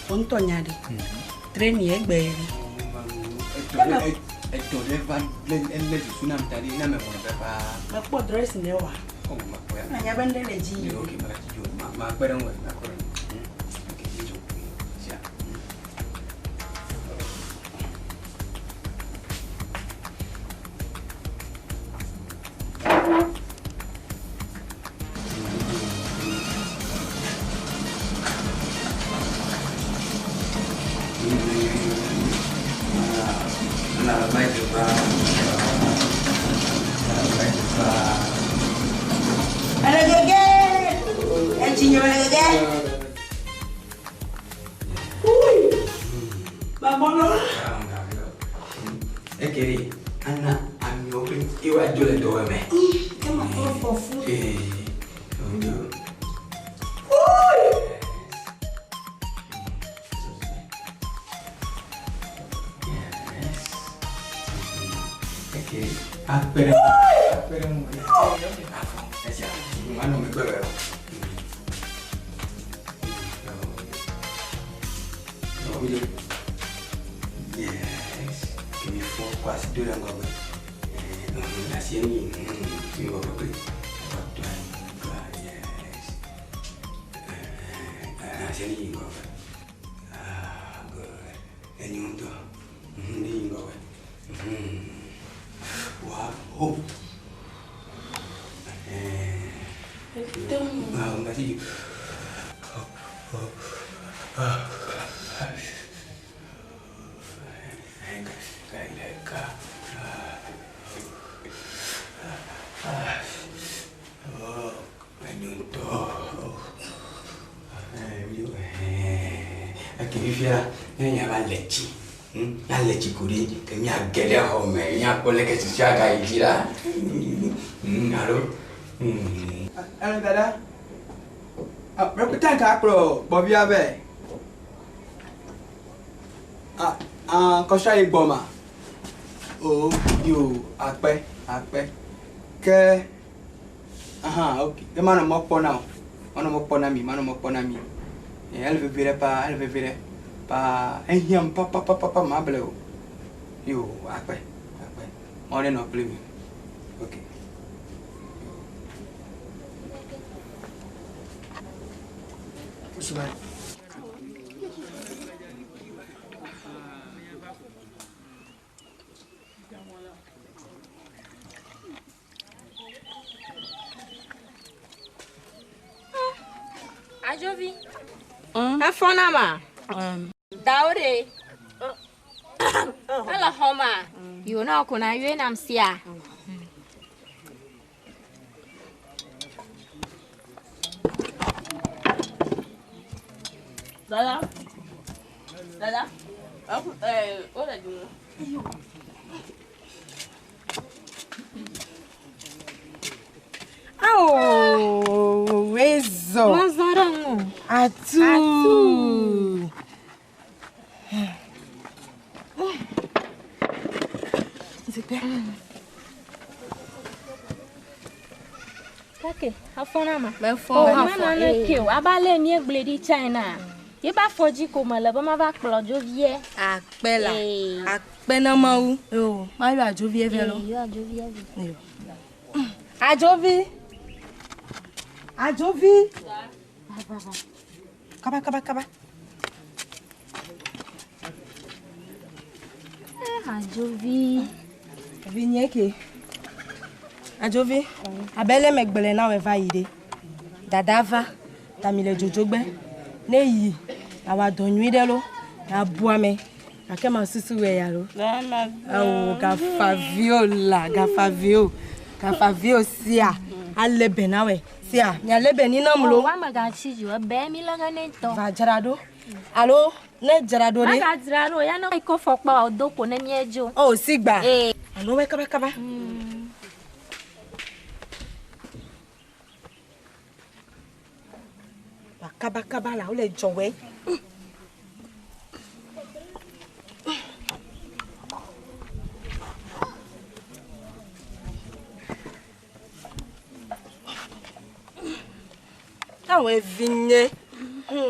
Wo ŋutɔ nya ɖe. Treni egbe ɖe. Etɔ ɖe va lé elé susu nam ta ɖi na me xɔ paa. Mekpɔ dress ne wa. Oh, makpɔ ya. Menya be ŋɖe le dzi yi. Ok, magatsi dzo. Ma makpe ɖe ŋu makpe ɖe ŋu. Ok, dzo. Sia. Ele gege. Etsi nye mele gege. Ui. Babɔnɔ. Ekele ana amewo ƒe yewoa dzo le dɔwɔme me. Ke ma kɔ fɔfu. Ee, odo. Ui. Ke akpe ɖe akpe ɖe ŋu. Afɔ esia manɔ megbe wɛ o. Yes. Kemi fɔ kɔ asi do ɖe ŋgɔgbe. Asi enyi ŋgɔgbe kple. Yes. Asi enyi ŋgɔgbe. Ah, good. Enyi ŋutɔ. Enyi ŋgɔgbe. Wow. Oh. Ah, merci. Oh, oh, ah. Fifia, ne míava le tsi, míale tsi ko ɖi, ke míage ɖe xɔ me, míakpɔ leke susua gayi dzi la. Alo? Alo dada. Mekpeta ka kplɔ gbɔvia vɛ. Ah, ah, kɔsua yi gbɔ ma. O, yo, akpe, akpe. Ke, aha, ok. Ke manɔ mɔ kpɔ na o. Manɔ mɔ kpɔ na mi, manɔ mɔ kpɔ na mi. Ele veve ɖe paa, ele veve ɖe paa. Ehiãm papapapapa mable o. Yo, akpe, akpe. Mɔ ɖe nɔ kpli mi. Ok. Adzovi. Efɔ na ma. Dawo ɖe. Ele xɔ ma. Yiwo na ko na yɔe nam sia. Dada. Dada. Wole dum. Awo, ezɔ. Mazɔ ɖe ŋu. Atu. Atu. Zikpe. Kake, afɔ na ma. Mefɔ. O, Mefɔ. mana ne ke o. Aba le míegblɔe ɖi China. Ye ba afɔ dzi ko mele be mava kplɔ dzovie. Akpe la. Akpe na Mawu. Yo, mayɔ adzovie vɛ lɔ. Yɔ adzovie vɛ. Yo. Adzovi. Adzovi. Kaba kaba kaba. Adzovi. Vinye ke. Adzovi. Abe le megblẽ na wɔ va yi ɖe. Dada va. Tami le dzodzogbe. Ne yi. Awa dɔ nyui ɖe lo. Abu ame. Gake ma susu wɔ ya lo. Awo gafaviwo la gafaviwo. Gafaviwo sia. Ale be na wɔ. Sia. Miale be ni nam lo. Wa megatsi dzi o. Ebe mi le ge ne ŋutɔ. Va dzra ɖo. Alo ne dzra ɖo ɖe. Magadzra ɖo ya ne kɔ fɔkpa wòdo ko ne míedzo. O sigba. Ee. Alo wɛ kaba kaba. Wa kaba kaba la wole dzɔ wɛ. Awɔ evinye.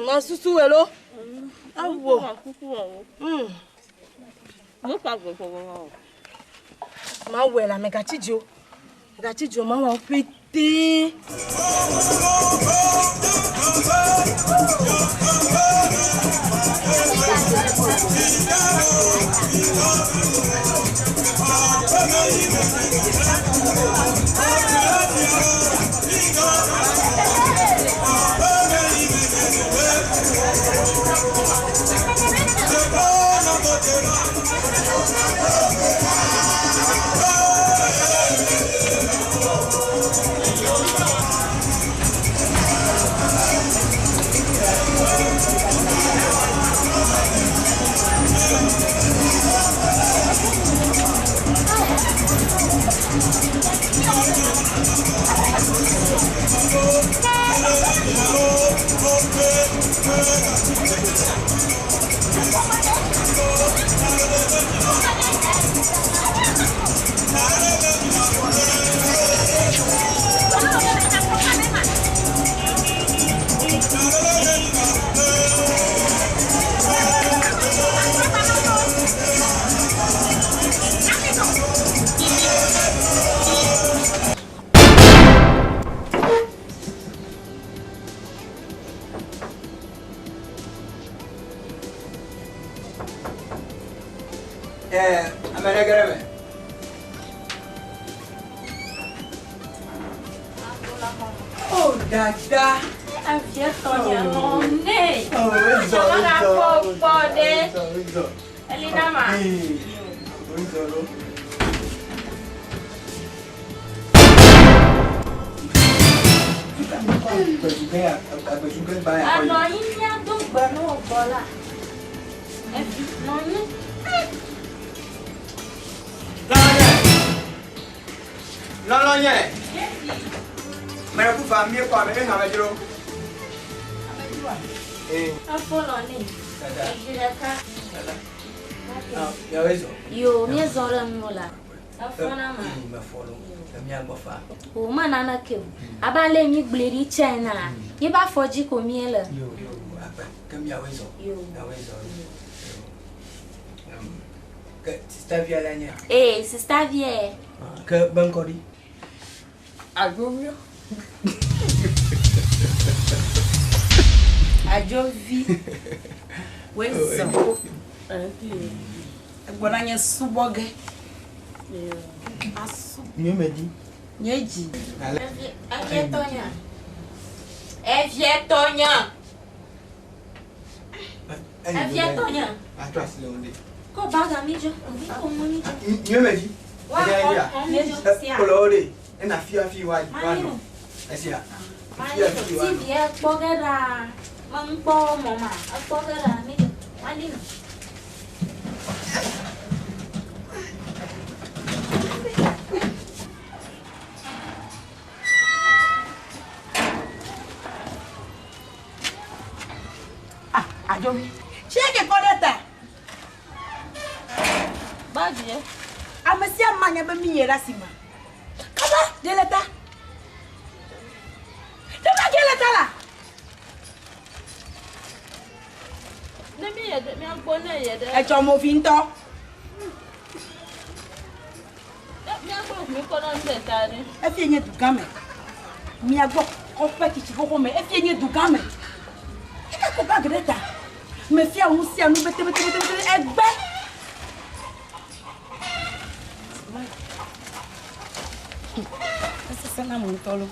Ma susu wɛ lo. Awɔ. Ma wɛ la megatsi dzi o. Megatsi dzi o ma wɔ ƒete. Ɛɛ, ame ɖe ge ɖe eme. Oh, dada. Avia tɔnye lɔ ne. Oh, ezɔ, ezɔ, kpɔ ɖe. ezɔ, ezɔ. Eli na ma. Ee, ezɔ lo. Anɔ anyi míado gbe ne wò gbɔ la. Evi, nɔ anyi. Lɔlɔnye. Mele ku fa míekɔ ame míenɔ amedzro. Ee. Efo nɔ nɛ. Dada. Evi ɖeka. Dada. Ah, miawoe zɔ. Yo, míezɔ ɖe ŋu la. Efo na ma. Ee, mefɔ lo. Emia gbɔ fa. O, me naneke o. Abe ale mi gblɔe ɖi tsɛ enea, míebe afɔ dzi ko míele. Yo, yo, akpe. Ke miawoe zɔ. Yo. Miawoe zɔ. Yo. Ke sista via la nye. Ee, sista vie. Ke be ŋkɔ ɖi. Adzovi. Adzovi. Woe zɔ. Egbɔna nye subɔ ge. Asu. Nye me dzi. Nye dzi. Evie tɔnya. Evie tɔnya. Evie tɔnya. Atrɔ asi le wo ɖe. Kɔ baga mi dzo. Ovi ko mu mi dzo. Nye me dzi. Wa xɔ xɔ mi dzo sia. Kplɔ wo ɖe. Ena fia fi wa wa nɔ. Esia. Mali no. TV ekpɔ ge ɖaa. Me ŋkpɔ mɔ ma. Ekpɔ ge ɖaa mi dzo. Mali no. Ah, Adzovi. Tsi ke kɔ ɖe ta. Bagi. Ame sia ame anya be mi yɛ ɖe asi me. Kaba ɖe le ta. Ɖe bagi le ta la. Ne mi yɛ ɖe mía gbɔ ne yɛ ɖe. Etsɔ mo vi ŋutɔ. Ne mía gbɔ mi kɔ na nu ɖe ta ɖe. Efie nye dugã me. Mía gbɔ kɔƒe tsitsi xoxo me. Efie nye dugã me. Eka kɔ bagi ɖe ta. Mefia nu sia nu betebetebete egbe. Esesẽ nam ŋutɔ lo.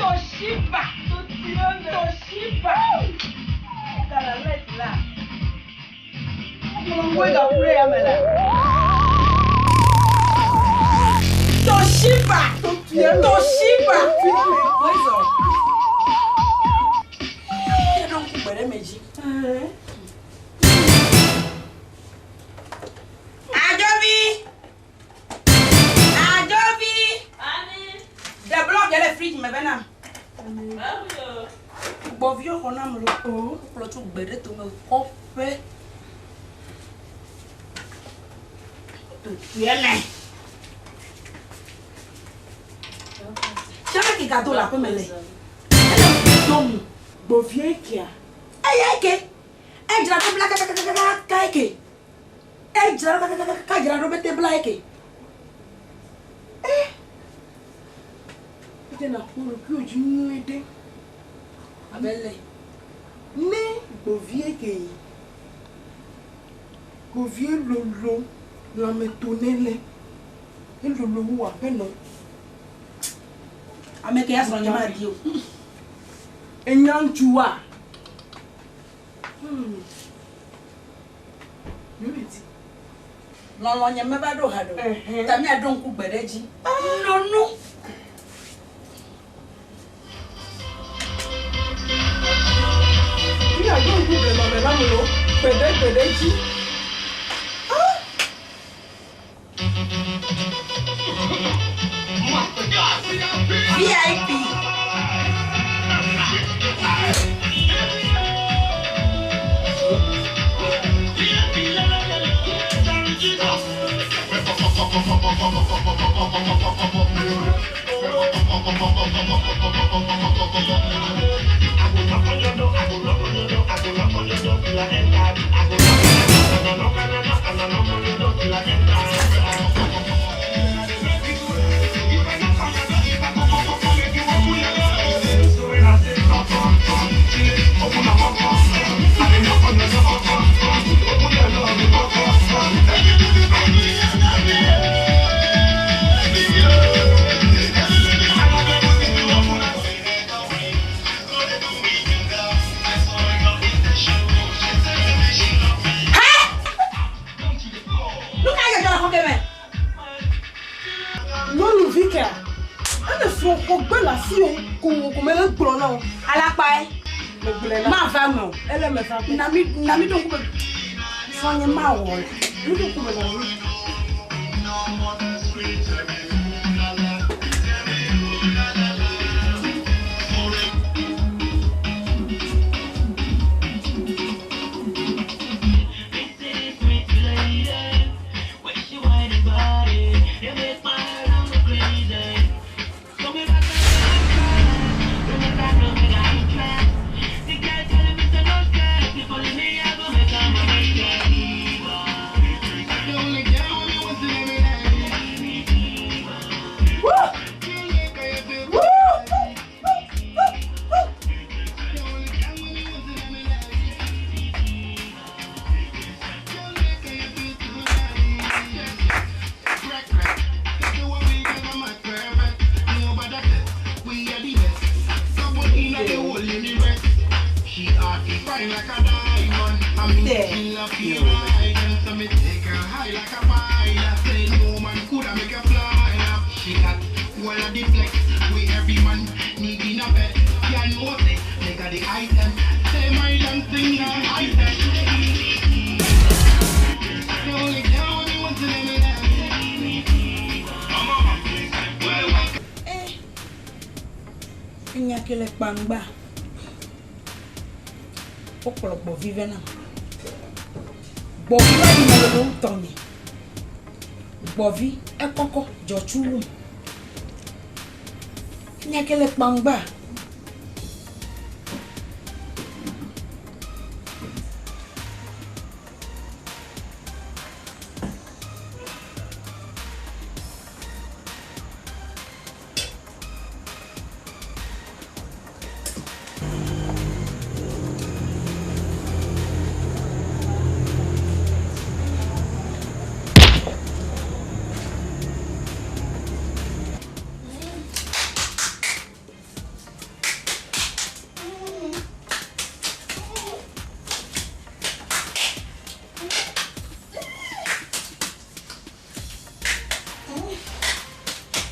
Toshiba. Toshiba. Toshiba. Toshiba. Adzovi. Adzovi. Ɖe blɔk le fridge me bena. Gbɔviwo xɔ nam lo. Kplɔ tso gbe ɖe tome kɔƒe. Totoe me. Tsɛmɛ ke gado le aƒeme le. Ele dɔmu. Gbɔvie kea. Eya ke. Edzra ɖo bla kakakakaka eke. Edzra ɖo kakakakaka dzra ɖo bete bla eke. Eh. Ete na kpɔ ɖokuiwò dzi nyuie ɖe. Abe le. Ne gbɔvie ke yi. Gbɔvie lolo lãme to ne le. Elolo wu aƒenɔ. Ame ke ya srɔ̃ nye ma di o. Enya ŋutsua. Lɔlɔ nye meva ɖo haɖe o. Ta míaɖo ŋku gbe ɖe edzi. Nɔnɔ. Míaɖo ŋku blema me na mlo gbe ɖe gbe ɖe dzi. VIP. Nu ka dzɔdzɔ le xɔ ke me? Nyɔnuvi kea, ele srɔ̃ xɔ gbe le asiwò ko mele gblɔ na wò. Alakpae. Megblɔe na. Mava eme o. Ele me va gbe. Na mi na mi ɖo ŋku be srɔ̃nye mawɔ le. Mi ɖo ŋku be na mi. Enya ke le kpangba. Wokplɔ gbɔvi vɛ nam. Gbɔvi va yi me lolo wu tɔnye. Gbɔvi ekɔkɔ dzɔtsu wum. Enya ke le kpangba.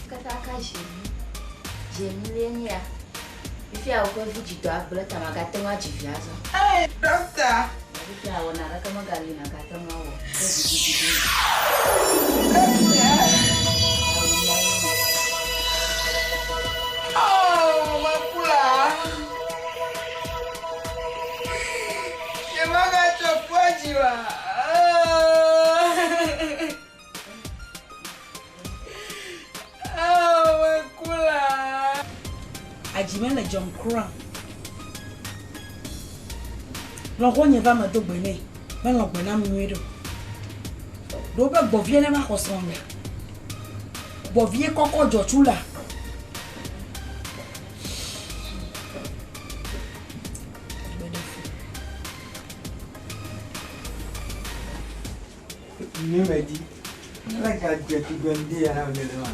Kataka Zemi. Zemi lie nye ya. Fifia woƒe vidzidɔ agblẽ ta magate ŋu adzi vi azɔ. Ee, ɖɔkta. Fifia wɔna aɖeke megali nàgate ŋu awɔ o. Ɖe vidzididi me. Oh, mekula. Nyemagatsɔ ƒu adzi oa? Oh, mekula. Adzi mele dzɔm kura o. Lɔ̃xonye va me do gbe nɛ, melɔ̃ gbe nam nyuie ɖe o. Ɖe wobe gbɔvie ne va xɔ srɔ̃nye. Gbɔvie kɔkɔ dzɔtsu la. Ne me di. Ne ka dze tugbe ŋdi ya na me le ma.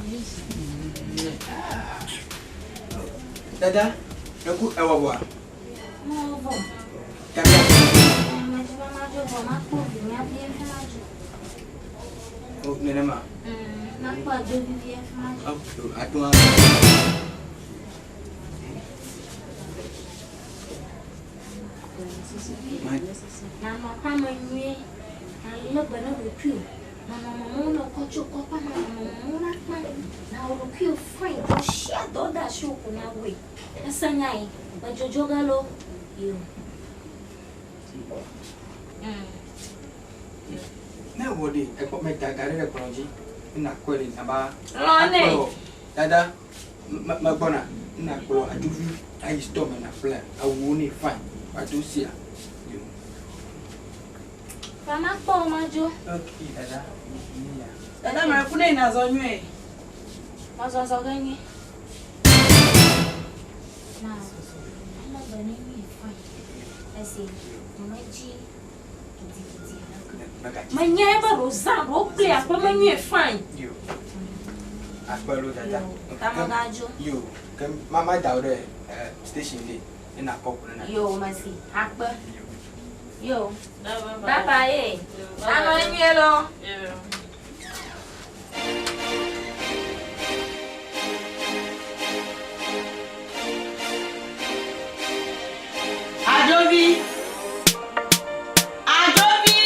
Dada, eku ewɔ vɔa? Mewɔ vɔ. Kabia. Medi be madzo vɔ, makpɔ vi mía vi hafi madzo. O nenema. Nakpɔ adovivi hafi madzo. O ate ŋu. Nanɔ aƒea me nyuie, nàlé be ne ɖokuiwò. Nɔnɔme mawo ne kɔ tso kɔƒea me, nɔnɔme mawo nakpe na wò ɖokuiwò fine. Dɔ sia dɔ de asiwò ko nawɔe. Ese nya yi, medzodzo ge loo. Yo. Ne wɔ ɖe ekpɔ meda ga ɖe ɖe kplɔ dzi ne nakɔe ɖe naba Lɔ nɛ. akplɔ dada me megbɔna ne nakplɔ adzovi ayi store me naƒle awuwo nɛ fine woado sia. Yo. Va makpɔ wo madzo. Ok dada ni ya. Dada me ku ne yina zɔ nyuie. Mɔzɔzɔ ge nyuie. Na ele be ne nyuie fine. Esi nyemedzi gidigidi aleke. Menyae be ɖo zã ɖo kple aƒe me nyuie fine. Yo. Akpe lo dada. Ta megadzo. Yo. Ke ma ma da wo ɖe eh, station ɖe ne nakɔ ko ne na. Yo mesi akpe. Yo. Bye bye. ye. Nanɔ nyuie loo. Ajovi. Ajovi.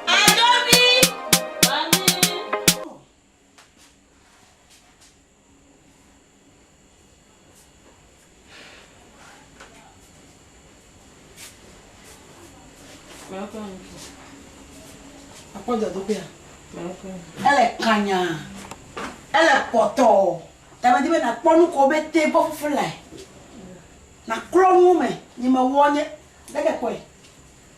Ajovi. Akpɔ dɔdoƒea. Ele kanya. Ele kpɔtɔ. Tamedi be nakpɔ nu ko be te gbɔ fufu lae. Naklɔ nu me. Nye mewɔ nye leke kɔe.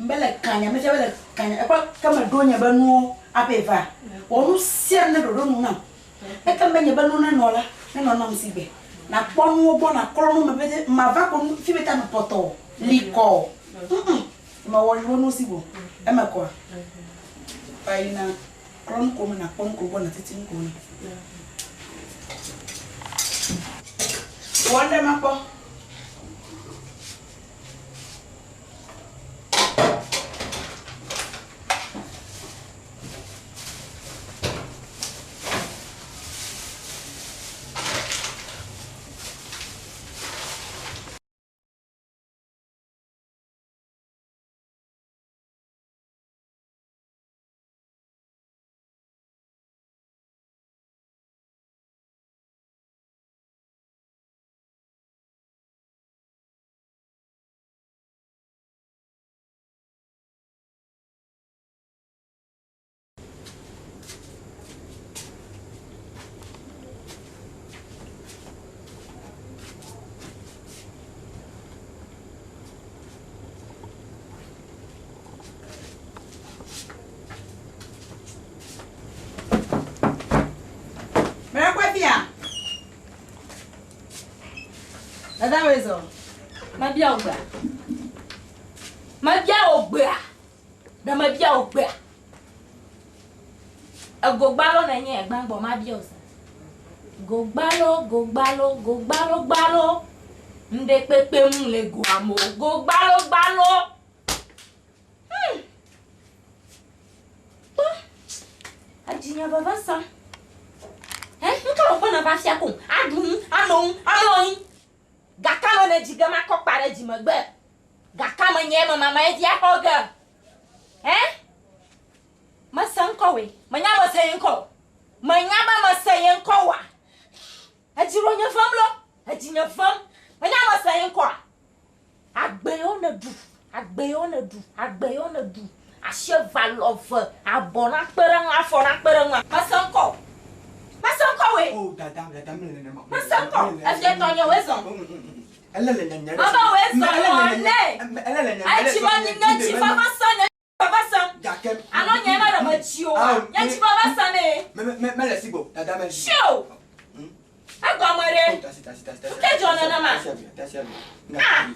Mbe le kanya mefia be le kanya. Ekpɔ ke meɖo nye be nuwo aƒe va. Wɔ nu sia nu ne ɖoɖo nu nam. Eke mbe nye be nu nenɔ la, nenɔ nam si gbe. Nakpɔ nuwo gbɔ, naklɔ nu me pete. Mava ko nu fi be ta me pɔtɔ likɔ. Mm. Mewɔ nye be nuwo si go. Eme kɔa. Va yina klɔ nu ko me nakpɔ nu ko gbɔ natiti nu ko me. Wɔ ŋɖe makpɔ. Mele fia. Dada wòe zɔ. Mebia wò gbea. Mebia wò gbea. Ɖe mebia wò gbea. Egogbalo nenye egbagbɔ mabia wò se. Gogbalo, gogbalo, gogbalo gbalo. Ŋɖe kpekpe ŋu le goa me o. Gogbalo gbalo. Tɔ. Edzinye veve sam. He, nu ka wòƒe neva fia ko? Aɖu nu, ano nu, amlɔ anyi. Gaka me ne dzi ge makɔ kpa ɖe dzimegbe. Gaka me nye me mama ye via xɔ ge. He? Mese ŋkɔ woe. Menya mese ye ŋkɔ o. Menya be mese ye ŋkɔ oa. Edzi ɖo nye vem lo. Edzi nye vem. Menya mese ye ŋkɔa. Agbe yewo ne ɖu. Agbe yewo ne ɖu. Agbe yewo ne ɖu. Asi eve alɔ eve. Abɔ nakpe ɖe ŋu, afɔ nakpe ɖe ŋua. Mese ŋkɔ o. Mese ŋkɔ woe. O dada dada mele nenema. Mese ŋkɔ. Efia tɔ nye woe zɔ. Ele le nyanya ɖe. Mebe woe zɔ wɔ ne. Ele le nyanya ɖe. Etsi me nye dzi veve se nye veve se. Gake. Alo nye ma ɖe me tsi o. Nye dzi veve se ne. Me me mele si gbɔ dada mele. Si o. Egɔme ɖe. Ke dzɔ nenema.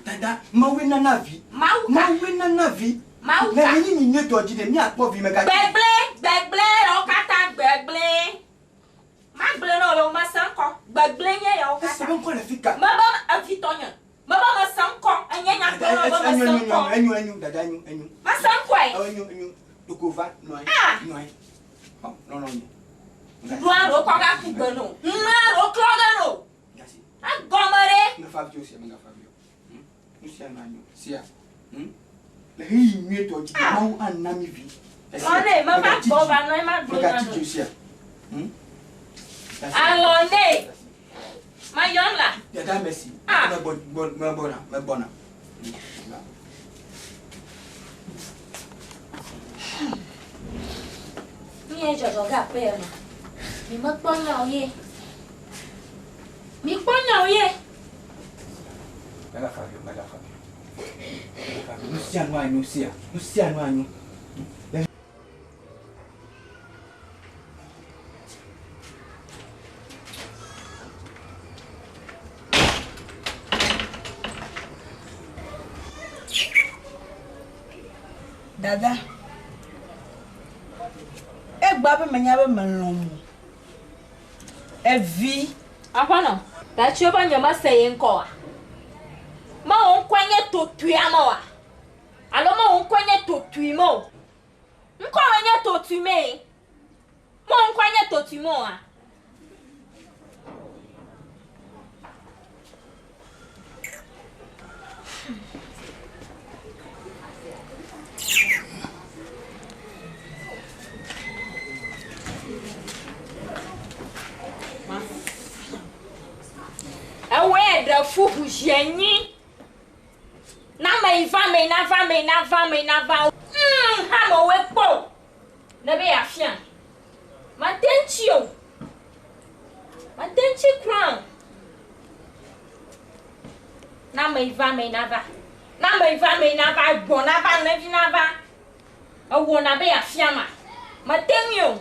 Dada Mawu nana vi. Mawu ka. Mawu nana vi. Mawu ka. Ne mi nyi nye dɔ dzi ɖe miakpɔ vi me gake. Gbegblẽ gbegblẽ yawo katã gbegblẽ. Magblẽ na wo le wo mese ŋkɔ. Gbegblẽ nye yawo katã. Ese be ŋkɔ le fi ka. Mebe evi tɔnye. Mebe mese ŋkɔ. Enye nya gblẽ na wo be mese ŋkɔ. Enyo enyo dada enyo enyo. Mese ŋkɔe. Enyo enyo. Ɖoko va nɔ anyi. Ah! Nɔ anyi. Ɔ lɔlɔ nye. Ɖoa ɖo kɔ ga ku gbe no. Ŋmea ɖo klɔ ge no. Egɔme ɖe. Megafa vi o sia megafa vi o. Nu sia nu anyo sia. Le ɣeyiɣi nyuietɔ dzi Mawu ana mi vi. Lɔ ne meva gbɔ va nɔ ema gblɔ na Megatsi dzi o sia. Alɔ ne. Mayɔm la. Dada Mercy. Ah. Megbɔ gbɔ megbɔna megbɔna. Mi ye dzɔdzɔ ge aƒe ya me. Mi mekpɔ nya o ye. Mi kpɔ nya o ye. Megafa vi o megafa vi o. Megafa vi o. Nu sia nu anyo sia. Nu sia nu anyo. Le Dada, egba be menya be melɔ̃m o. Evi. Aƒenɔ, ɖatsiwo be nye mese ye ŋkɔ oa? Mewò ŋkɔe nye totoea me oa? Alo mewò ŋkɔe nye totui me o? Ŋkɔwòe nye totui mee? Mewò ŋkɔe nye totui me oa? Ewɔe ɖe fu ʋu zi enyi. Na ame yi va ame yi nava ame yi nava ame yi nava. Mm, ha mewɔe kpɔ o. Ne be yeafia. Mate ŋuti o. Mate ŋuti kura o. Na ame yi va ame yi nava. Na ame yi va ame yi nava. Gbɔ̃ nava, alẽvi nava. Ewɔna be yeafia ma. Mete ŋui o.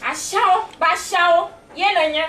Ashawo, bashawo ye nènye.